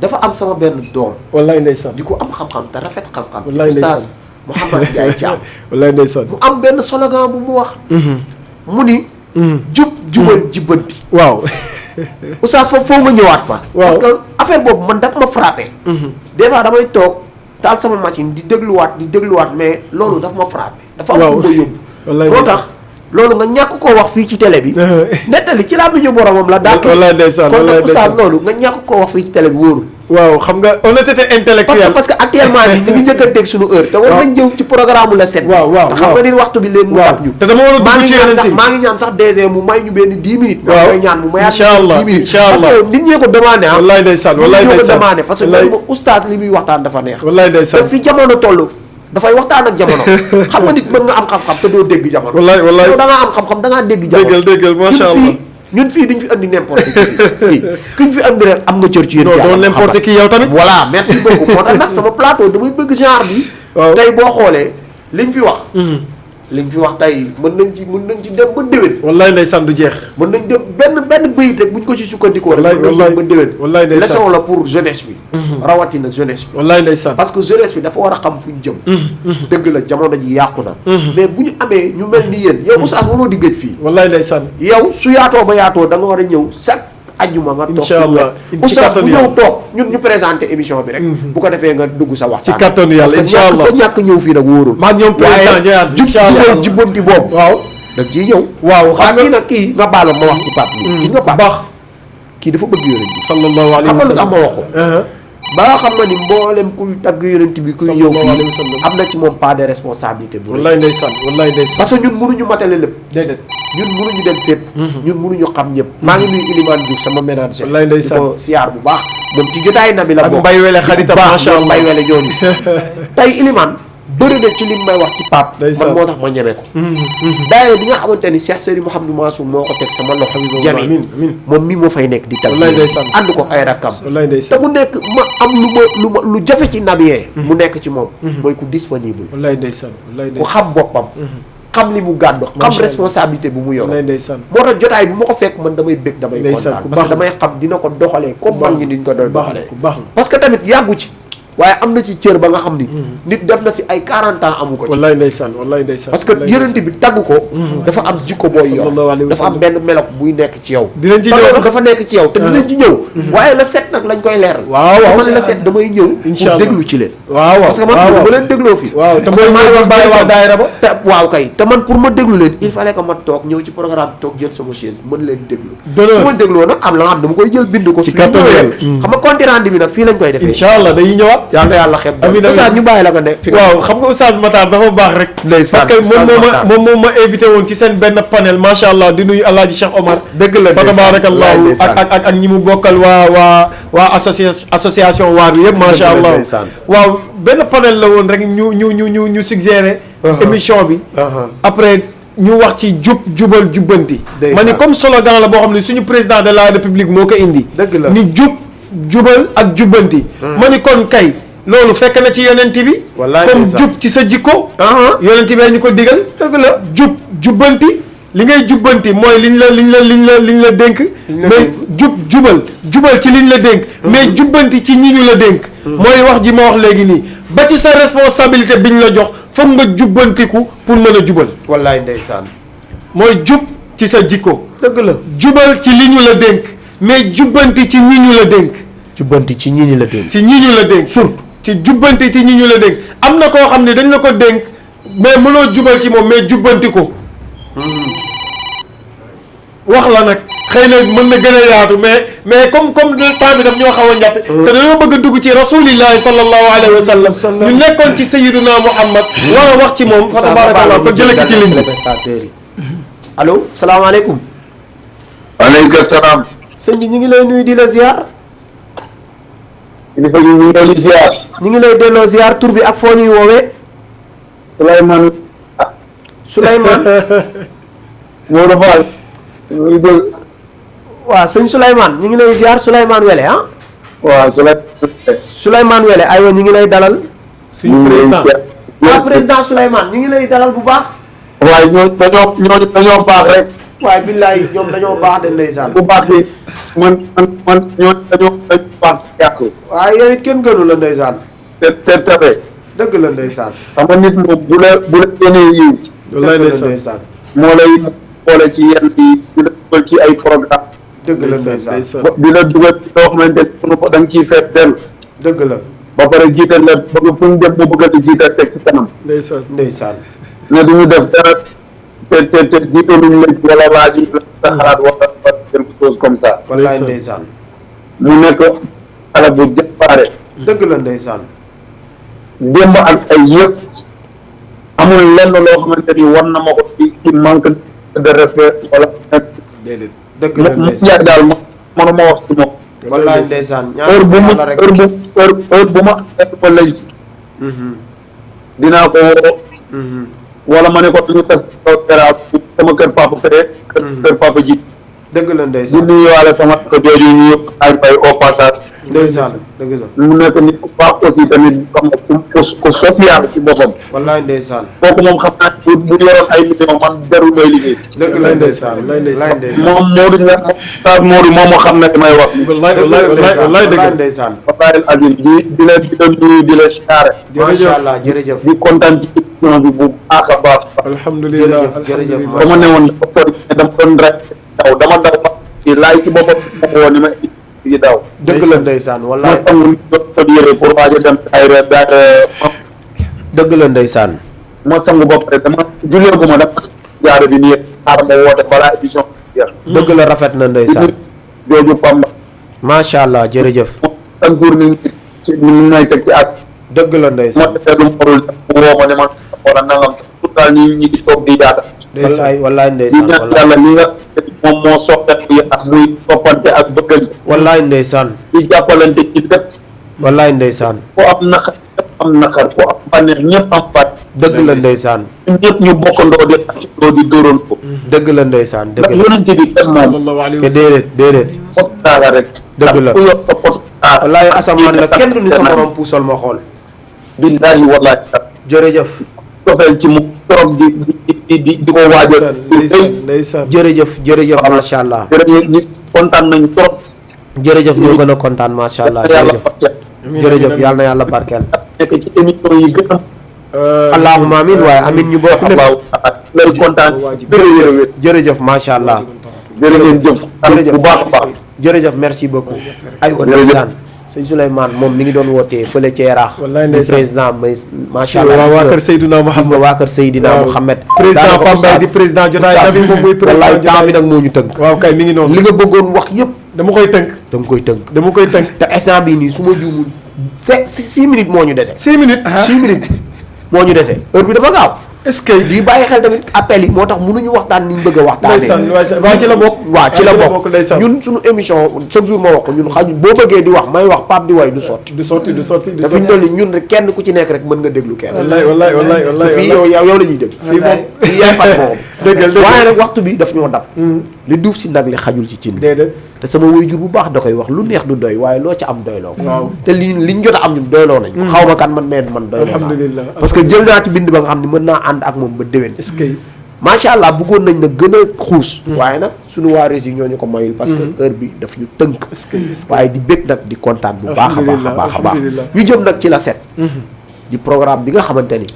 dafa am sama benn doom. wallaay ndeysaan di ko am xam-xam te rafet xam-xam. wallaay ndeysaan oustaz Mouhamed Ndiaye Thiam. wallaay ndeysaan mu am benn slogan bu mu wax. mu ni jub jubal jubbanti. waaw. oustaz foofu nga ñëwaat fa. waaw parce que affaire boobu man daf ma frappé. des fois damay toog taal sama machine di dégluwaat mais loolu daf ma frappé. dafa am fu ma yóbbu. wallaay moo tax loolu nga ñàkk koo wax fii ci télé bi. nettali ci laa bi ñu boromam la. wallaay ndeysaan kon nag oustaz loolu nga ñàkk koo wax fii ci télé bi wóorul. waaw xam nga honnêteté intellectuelle. parce que actuellement nii ñu ngi njëkkanteeg suñu heure. te war nañ ñëw ci programme la set. waaw te xam nga ni waxtu bi léegi mu tap ñu. te dama war a dugg ci yeneen maa ngi ñaan sax DG mu may ñu benn 10 minutes. waaw koy ñaan mu mayaat incha allah 10 minutes. incha allah parce que nit ñee ko demandé ah. wallaay ndeysaan wallaay nit ñee ko ndeysaan demandé parce que loolu ma oustaz li muy waxtaan dafa neex. wallaay ndeysaan te fi jamono toll dafay waxtaan ak jamono. xam nga nit mën nga am xam-xam te doo dégg jamono. wallaay wallaay yow da ngaa am xam-xam da ngaa dégg jamono. déggal macha allah ñun fii duñ fi andi n'importe qui kuñ fi andi rek am nga cër ci yéen. non n'importe qui yow tamit. voilà merci beaucoup moo tax nag sama plateau damay bëgg genre bi. waaw tey boo xoolee liñ fi wax. liñ fi wax tey mën nañ ci dem ba déwén. wallaay ndeysaan du jeex. mën nañ dem benn bayit rek buñ ko ci sukkandikoo rek. mën nañ dem ba déwén. wallaay ndeysaan leçon la pour jeunesse bi. rawatina jeunesse bi. wallaay ndeysaan parce que jeunesse bi dafa war a xam fu ñu jëm. dëgg la jamono ji yàqu na. mais bu ñu amee ñu mel ni yéen yow oustaz waroo di gëj fii. wallaay ndeysaan yow su yaatoo ba yaatoo da nga war a ñëw chaque ajjuma nga toog. incha allah oustaz bu ñëw toog ñun ñu présenté émission bi rek. bu ko defee nga dugg sa waxtaan. ci kattanu yàlla incha allah parce que ñàkk ñëw fii nag wóorul. maa ñoom président ñëwaat incha allah jubbanti boobu. waaw da nga ciy ñëw. waaw xam nga kii nag kii nga baaloon ma wax ci Pape bi. gis nga Pape baax kii dafa bëgg yonent bi. sallallahu alayhi wa sallam xam nga lu tax ma wax ko. ba nga xam ni mboolem kuy tagg yonent bi kuy ñëw fii am na ci moom pas de responsabilité bu rëy. wallaay ndeysaan wallaay ndeysaan parce que ñun mënuñu matale lépp. déedéet ñun mënuñu dem fépp. ñun mënuñu xam ñëpp. maa ngi nuyu Ilimane Diouf sama ménager. wallaay ndeysaan di ko siyaar bu baax. moom ci jotaay nabi la ak bokk. mbay wele xaritam macha allah mbay wele ñooñu. tey Ilimane bëri na ci li may wax ci Pape. man moo tax ma ñeme ko. daayira bi nga xamante ni Cheikh Seydi Mouhamadou Mansour moo ko teg sama loxo. jami moom mi moo fay nekk di tag. wallaay ndeysaan ànd ko ay rakkam. wallaay te ndeysaan mu nekk ma am lu jafe ci nabiyee. mu nekk ci moom. mooy ku disponible. wallaay ndeysaan wallaay ku ndeysaan xam boppam. xam li mu gàddu. xam responsabilité bu mu yor. wallaay ndeysaan moo tax jotaay bu ma ko fekk man damay bëgg damay ndeysaan kontaan parce que damay xam dina ko doxalee comme mag ñi niñ ko doon doxalee. ku baax parce que tamit yàggu ci. waaye am na ci cër ba nga xam ni. nit def na fi ay 40 ans amu ko ci. wallaay ndeysaan wallaay ndeysaan parce que yonent bi tagg ko. dafa am jikko booy yor sallallahu alayhi wa dafa am sallam. benn melok buy nekk ci yow. dinañ ci ñëw sax dafa nekk ci yow te dinañ ci ñëw. waaye la set nag lañ koy leeral. waaw waaw man la set damay ñëw. incha pour allah déglu ci leen. waaw parce que man waaw bu leen dégloo fii. waaw te parce que mooy maa ngi wax bàyyi waa daayira ba. te waaw kay te man pour ma déglu leen il fallait que ma toog ñëw ci programme bi toog jël sama chaise mën leen déglu. su ma dégloo nag am la nga xam dama koy jël bind ko. ci su kàttanu yàlla. xam nga compte rendu bi nag fii lañ koy defee. incha allah dañuy ñëwaat. yàlla yàlla xeeb. amiin amiin ñu bàyyi la nga ne. waaw xam nga Oustaz Matar dafa baax rek. parce que moom ma invité woon ci seen benn panel macha allah di nuyu Alaaji Cheikh Omar. dëgg la fa tabarakallahu ak ñi mu bokkal waa association waar bi yëpp macha allah. waaw benn panel la woon rek ñu suggéré. émission bi. après ñu wax ci jubal jubbanti. ma ni comme slogan la boo xam ne suñu président de la république moo ko indi. dëgg la ni jubal ak jubbanti. ma ni kon kay. loolu fekk na ci yonent bi. comme jub ci sa jikko. yonent bi ñu ko digal. dëgg la jubbanti li ngay jubbanti mooy liñ la dénk. mais jubal ci liñ la dénk. mais jubbanti ci ñi ñu la dénk. mooy wax ji ma wax léegi nii ba ci sa responsabilité biñ la jox foog nga jubbantiku pour mën a jubal. wallaay ndeysaan. mooy jub ci sa jikko. dëgg la jubal ci li ñu la dénk mais jubbanti ci ñi ñu la dénk. jubbanti ci ñi ñu la dénk. ci ñi ñu la dénk surtout. ci jubbanti ci ñi ñu la dénk am na koo xam ne dañ la ko dénk mais mënoo jubal ci moom mais jubbanti ko wax la nag xëy na mën na gën a yaatu mais comme temps bi daf ñoo xaw a njatt te dañoo bëgg a dugg ci rasulillahi sallallahu alayhi wa sallam ñu nekkoon ci sayyiduna Muhammad war a wax ci moom fa tabarakallah kon jële ko ci ligne bi allo salaamaaleykum. waaleykum salaam. sëñ bi ñu ngi lay nuyu di la ziar. kilifa gi ñu ngi lay ziar. ñu ngi lay delloo ziar tur bi ak foo ñuy woowee. Souleymane. Souleymane. Modou Fall. waaw sëñ Souleymane ñu ngi lay ziar Souleymane Wele ah. waaw Souleymane Wele aywa ñu ngi lay dalal. suñu président. président Souleymane ñu ngi lay dalal bu baax. waaye ñooñu dañoo baax rek. waaye billaay ñoom dañoo baax de ndeysaan. bu baax bi man ñooñu dañoo baax yàqu. waaye yow it kenn gënu la ndeysaan. te tabe. dëgg la ndeysaan. xam nga nit moom bu la yéenee yiw. wallaay ndeysaan moo boole ci yenn yi di la dugal ci ay programme dëgg la ndeysaan di la dugal ci loo xamante ni sunu ko da nga ciy feet dellu dëgg la ba pare jiital la bëgg fu ñu dem mu bëgg a di jiital teg ci kanam ndeysaan ne du ñu def dara te jiitaluñ la ci wala laaju la sa xalaat wala quelque chose comme ça wallaay ndeysaan mu nekk xale bu jàmbaare dëgg la ndeysaan démb ak ay yëpp amul lenn loo xamante ni war na ma ko ci manque de respect wala déedéet dëgg la mu ndeysaan jaay daal mënuma wax ci moom wallaay ndeysaan heure bu ma heure bu ma ba lañ dinaa ko woo wala ma ne ko duñu tas gara sama kër papa fee kër papa ji dëgg la di ndeysaan nuyuwaale sama ko jooju ñu yëpp ay bay au passage ndeysaan dëgg la mu nekk nit ku baax aussi tamit xam nga ku sopp yàlla ci boppam wallaay ndeysaan kooku moom xam naa bu yoroon ay million man jarul may liggéey dëgg la ndeysaan wallaay ndeysaan moom Modou la Modou moom moo xam ne may wax wallaay ndeysaan wallaay azim di la nuyu di la siyaare macha allah jërëjëf di kontaan ci émission bi bu baax a baax alhamdulilah jërëjëf dama ne woon dafa sori dama doon rek dama daw ma ci laay ci boppam woo ni ma yi daw dëgg la ndeysaan wallaay ma sang ko yére pour waaj a dem daayira dëgg la ndeysaan ma sangu ba pare dama jullee gu ma dama jaare bi nii xaar ma woote balaa émission bi jeex dëgg la rafet na ndeysaan jooju Pamba macha allah jërëjëf chaque jour ni ñu may teg ci ak dëgg la ma ndeysaan defee lu mu warul woo ma ne ma wala nangam sax tout daal ñi di toog di yaata wallaay wallaay di ndeysaan ñaan wallaay yàlla li nga moom moo soppeeku yi ak muy toppante ak bëggante wallaay ndeysaan di jàppalante ci lépp wallaay ndeysaan ku am naqar ñëpp am naqar ku am bànneex ñëpp am bànneex dëgg la ndeysaan ñun ñëpp ñu bokkandoo di accandoo di dóoral ko dëgg la ndeysaan dëgg ndax la yonente bi kenn moom te déedéet déedéet pot taaga rek dëgg la ku yor sa pot taaga wallaay asamaan la kenn du ni sa morom puusal ma xool billaahi wallaahi jërëjëf cofeel ci mu trop di ko waajal jërëjëf jërëjëf macha allah jërëjëf ñi kontaan nañu trop jërëjëf ñoo gën a kontaan macha allah yàlla jërëjëf jërëjëf yàlla na yàlla barkeel nekk ci émission yi gën a allahumma amin waaye amin ñu bokk lépp waaw lay kontaan jërëjëf jërëjëf macha allah jërëjëf bu baax a baax jërëjëf merci beaucoup ay wa ndeysaan sëñ Souleymane moom mi ngi doon wootee fële ci Yaraax di président may macha allah waa kër Seydina Mouhamed waa kër Seydina Mouhamed président Pambay di président jotaay nabi moom muy président temps bi nag moo ñu tënk waaw kay mi ngi noonu li nga bëggoon wax yëpp dama koy tënk dama koy tënk te instant bii nii su ma juumul 6 minutes moo ñu dese 6 minutes 6 minutes moo ñu dese heure bi dafa gaaw est-ce que di bàyyi xel tamit appel yi moo tax mënuñu waxtaan ni ñu bëgg a waxtaanee waaw ci la bokk waaw ci la bokk ñun suñu émission chaque jour ma wax ko ñun xaju boo bëggee di wax may wax Pape di way du sotti dafa ñu toll ñun rek kenn ku ci nekk rek mën nga déglu kenn wallaay fii yow la ñuy dégg fii moom fii yaay pat moom dëggal waaye nag waxtu bi daf ñoo dab li duuf si ndag li xajul ci cin te sama waajur bu baax da koy wax lu neex du doy waaye loo ca am doyloo ko te liñ jot a am ñun doyloo nañ xaw ma kan man doyloo naa parce que jël naa ci bind ba nga xam ne mën naa ànd ak moom ba déwén est-ce que macha allah bëggoon nañ nag gën a xuus waaye nag suñu waa rési ñoo ñu ko mayul parce que heure bi daf ñu tënk waaye di bég nag di kontaan bu baax a baax a baax a baax ñu jëm nag ci la set di programme bi nga xamante ni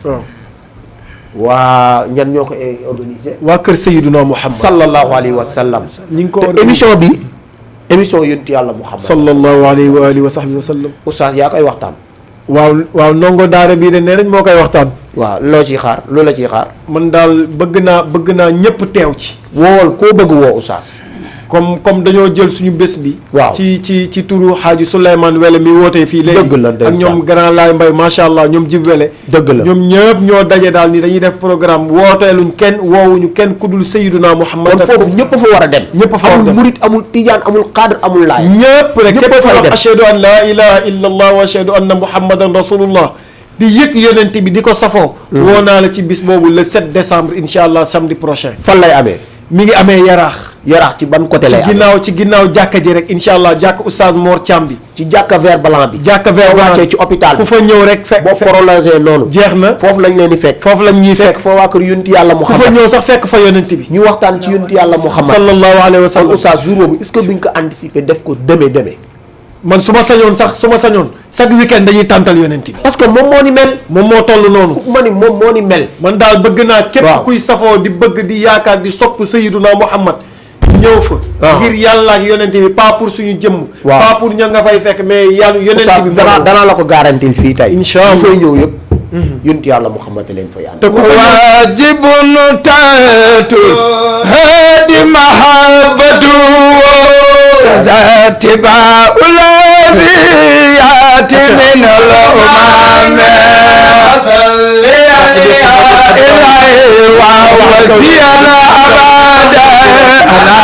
waa ñan ñoo ko organisé waa kër Sayyiduna Muhammad sallallahu alayhi wa sallam ñi ngi ko te émission bi émission yonent yàlla Muhammad sallallahu alayhi wa alihi wa sahbihi wa sallam oustaz yaa koy waxtaan waaw ndongo daara bii de nee nañ moo koy waxtaan waaw loo ciy xaar loo la ciy xaar man daal bëgg naa ñëpp teew ci woowal koo bëgg woo oustaz comme dañoo jël suñu bés bi waaw ci turu xaaju Souleymane Wele mi wootee fii léegi dëgg la ak ñoom grand Laay Mbay macha allah ñoom Jib Wele dëgg la ñoom ñëpp ñoo daje daal ni dañuy def programme wooteeluñ kenn woowuñu kenn ku dul Sayyiduna Muhammad kon foofu ñëpp fa war a dem ñëpp fa war a dem amul murit amul tijaan amul xaadir amul laay ñëpp rek képp fa wax ashhadu an laa ilaha illa allah wa ashhadu anna muhammadan rasulullah di yëg yonent bi di ko safoo woo naa la ci bis boobu le 7 décembre incha allah samedi prochain fan lay amee mi ngi amee yaraax ci ban côté lay amee ci ginnaaw jàkka ji rek incha allah jàkka oustaz Mor Thiam bi ci jàkka vert blanc bi jàkka vert blanc ci hôpital ku fa ñëw rek fekk boo prolongé noonu jeex na foofu lañ leen di fekk foofu lañ ñuy fekk foo waa kër yonent yàlla Muhammad ku fa ñëw sax fekk fa yonent bi ñu waxtaan ci yonent yàlla Muhammad sallallahu alayhi wa sallam oustaz jour boobu est-ce que duñ ko anticiper def ko demee man su ma sañoon chaque week-end dañuy tàntal yonent bi. parce que moom moo ni mel. moom moo toll noonu. ma ni moom moo ni mel. man daal bëgg naa. képp kuy safoo di bëgg di yaakaar di sopp Sayyiduna Muhammad ñëw fa. ngir yàlla ak yonent bi pas pour suñu jëmm. pas pour ña nga fay fekk mais yàlla yonent bi. danaa la ko garantil fii tey. incha allah fay ñëw yëpp. yonent yàlla Muhammad leen fa yàlla. te ku waajibun taatu hadi mahabbatu zatiba uladiyati min al-umam salli alayhi wa wasiyana abada ala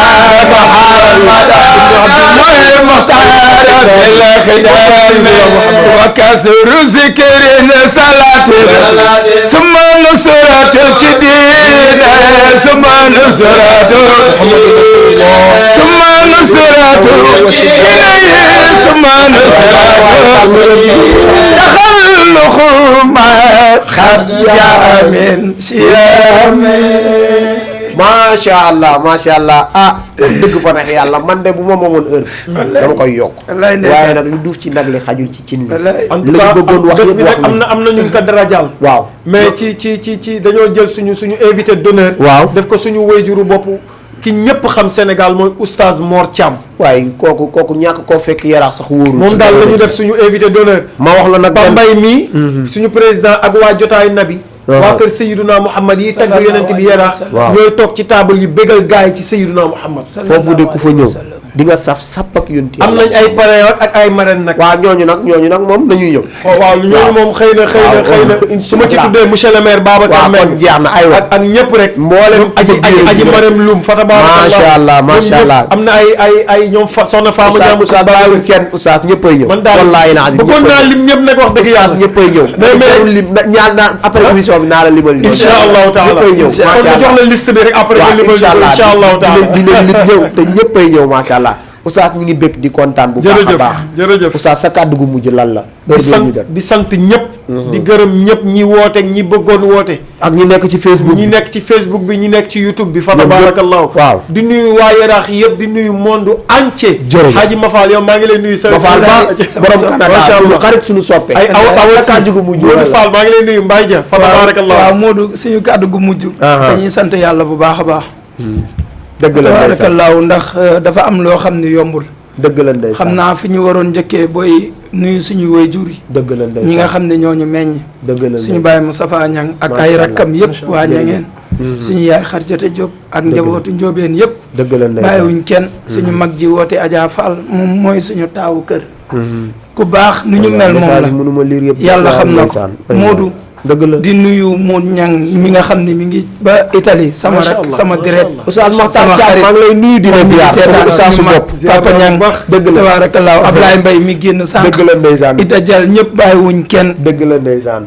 muhammad muhtar bil khidam wa kasr zikrin salat ثم نصرة الجديد ثم نصرة إليه ثم نصرة تخلق ما قد جاء من صيام macha allah dëgg fa neex yàlla man de bu ma moomoon heure dama koy yokk waaye nag lu duuf ci nag li xajul ci cin li en tout cas bés bi nag am na ñu ko darajaal waaw mais ci dañoo jël suñu invité d'honneur waaw def ko suñu wayjuru bopp ki ñëpp xam Sénégal mooy oustaz Mor Thiam waaye kooku ñàkk koo fekk yaraax sax wóorul moom daal la ñu def suñu invité d'honneur ma wax la nag ba mbay mii suñu président ak waa jotaayu nabi waa kër Sayyiduna Muhammad yi tagg yonent bi yaraax ñooy toog ci table yi bégal gaay yi ci Sayyiduna Muhammad foofu de ku fa ñëw di nga sàpp ak yonent am nañ ay parrain ak ay marraine nag waaw ñooñu nag moom dañuy ñëw waaw ñooñu moom xëy na su ma ci tuddee monsieur le maire Babacar Mbengue jeex na aywa ak ñëpp rek mboolem aji Marème Loum fa tabarakallah macha allah am na ay ñoom soxna Fama Diam oustaz bàyyiwul kenn oustaz ñëppay ñëw man daal wallaahi naa bëggoon naa lim ñëpp nag wax dëgg yàlla ñëppay ñëw mais lim ñaar naa après émission bi naa la limal incha allahu taala ñëppay ñëw kon ma jox la liste bi rek après nga limal incha allahu taala dina ñëw te ñëppay ñëw macha allah oustaz ñu ngi bëgg di kontaan bu baax a baax jërëjëf oustaz sa kàddu gu mujj lan la di sant ñëpp di gërëm ñëpp ñi woote ñi bëggoon woote ak ñi nekk ci Facebook ñi nekk ci Facebook bi ñi nekk ci YouTube bi fa tabarakallahu waaw di nuyu waa Yaraax yëpp di nuyu monde entier Hadji Mafal yow maa ngi lay nuyu Mafal ba borom Canada suñu xarit suñu soppe ay awa kàddu gu mujj Modou Fall maa ngi lay nuyu Mbaye Dia fa tabarakallahu waaw Modou suñu kàddu gu mujj dañuy sant yàlla bu baax a baax dëgg la tabarakallahu ndax dafa am loo xam ne yombul dëgg la ndeysaan xam naa fi ñu waroon njëkkee booy nuyu suñu waajur yi dëgg la ndeysaan ñi nga xam ne ñooñu meññ dëgg la suñu baay Moustapha Niang ak ay rakkam yëpp waa Niangeen suñu yaay Xarjata Diop ak njabootu Njóobeen yëpp dëgg la ndeysaan bàyyiwuñ kenn suñu mag ji woote Adja Fall moom mooy suñu taawu kër ku baax nu ñu mel moom la mënuma lire yëpp yàlla xam na ko Modou dëgg la di nuyu Moon Ñang mi nga xam ne mi ngi ba Italie sama rak sama deret Oustaz Makhtar Thiam maa ngi lay nuyu di la ziar Oustaz su bopp Papa Ñang dëgg la tabaarakallaahu Ablaye Mbaye mi génn sànq dëgg la ndeysaan Ida Dial ñëpp bàyyiwuñ kenn dëgg la ndeysaan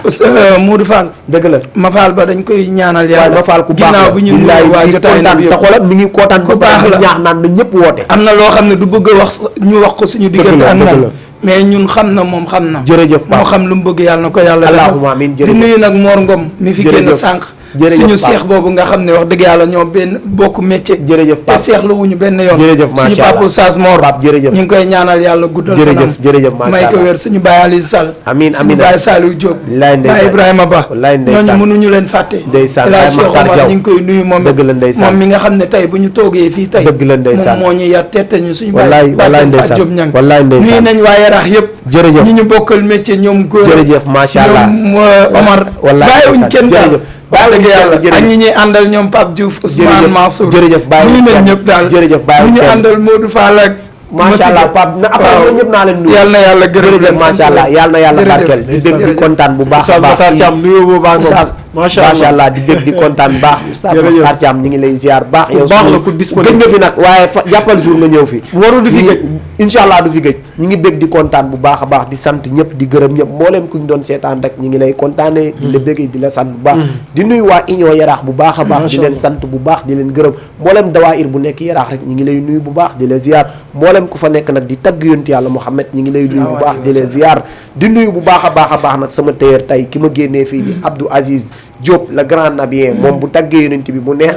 Modou Fall dëgg la ma Fall ba dañ koy ñaanal yàlla ma Fall ku baax ginnaaw bi ñu nuyu waa jotaay na bi te xoolal mi ngi kontaan ku baax la ñaax naan na ñëpp woote am na loo xam ne du bëgg a wax ñu wax ko suñu diggante ak moom mais ñun xam na moom xam na jërëjëf moo xam lu mu bëgg yàlla na ko yàlla allahumma amiin di nuyu nag Mor Ngom mi fi génn sànq suñu seex boobu nga xam ne wax dëgg yàlla ñoo benn bokk métier jërëjëf te seex la wuñu benn yoon jërëjëf suñu papa Oustaz Mor jërëjëf ñu ngi koy ñaanal yàlla guddal fanam jërëjëf may ko wér suñu Baye Aliou Sall amiin suñu Baye Saliou Diop Baye Ibrahima Ba ñooñu mënuñu leen fàtte la Cheikh Omar ñu ngi koy nuyu moom moom mi nga xam ne tey bu ñu toogee fii tey moom moo ñu yar tette ñu suñu Baye Fatou Diop ñang nuyu nañ waa Yaraax yëpp jërëjëf ñi ñu bokkal métier ñoom góor jërëjëf macha allah ñoom Omar bàyyiwuñ kenn daal wax dëgg yàlla ak ñi ñuy àndal ñoom Pape Diouf Ousmane Mansour jërëjëf bàyyi ñu nañ ñëpp daal jërëjëf bàyyi ñu àndal Modou Fall ak macha allah Pape na après ñoom ñëpp naa leen nuyu yàlla na yàlla gërëm leen macha allah yàlla na yàlla barkeel di dégg di kontaan bu baax a baax macha allah di dégg di kontaan bu baax Oustaz Makhtar Thiam ñi ngi lay ziar baax yow gëj nga fi nag waaye jàppal jour nga ñëw fi warul du fi gëj incha allah du fi gëj ñi ngi bégg di kontaan bu baax a baax di sant ñëpp di gërëm ñëpp mbooleem ku ñu doon seetaan rek ñi ngi lay kontaanee di la béggee di la sant bu baax di nuyu waa Union Yaraax bu baax a baax di leen sant bu baax di leen gërëm mbooleem dawaayir bu nekk Yaraax rek ñi ngi lay nuyu bu baax di la ziar mbooleem ku fa nekk nag di tagg yonent yàlla Muhammad ñi ngi lay nuyu bu baax di la ziar di nuyu bu baax a baax nag sama téyeer tey ki ma génnee fii di Abdou Aziz Diop le grand nabien moom bu taggee yonent bi mu neex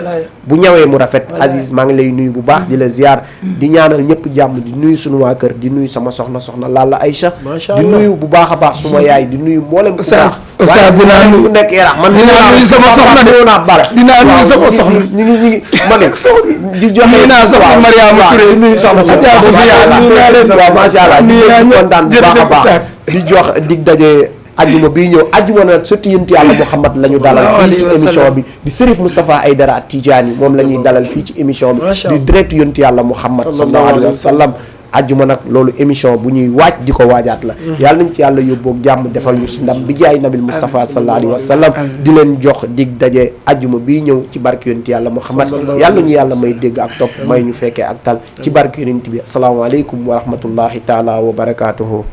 bu ñawee mu rafet. Aziz maa ngi lay nuyu bu baax di la ziar di ñaanal ñëpp jàmm di nuyu sunu waa kër di nuyu sama soxna Lalla Aïcha di nuyu bu baax a baax suma yaay di nuyu mboolem ku baax Oustaz dinaa nuyu nekk Yarax man dinaa nuyu sama soxna de dinaa nuyu sama soxna ñu ngi ma ne di joxe nuyu naa soxna Mariama Touré di nuyu soxna waaw macha allah di kontaan bu baax a baax di jox dig daje ajjuma bii ñëw ajjuma nag surtout yénti yàlla Muhammad la ñu dalal fii ci émission bi di Serif Moustapha Aïdara Tidiane moom la ñuy dalal fii ci émission bi di direct yénti yàlla Muhammad sallallahu alayhi wa sallam ajjuma nag loolu émission bu ñuy waaj di ko waajaat la yàlla nañ ci yàlla yóbboog jàmm defal ñu si ndam bi jaay nabil Moustapha sallallahu alayhi wa sallam di leen jox dig daje ajjuma bii ñëw ci barke yonent yàlla Muhammad yàlla ñu yàlla may dégg ak topp may ñu fekkee ak tal ci barke yonent bi asalaamaaleykum wa rahmatullahi taala wa barakatuhu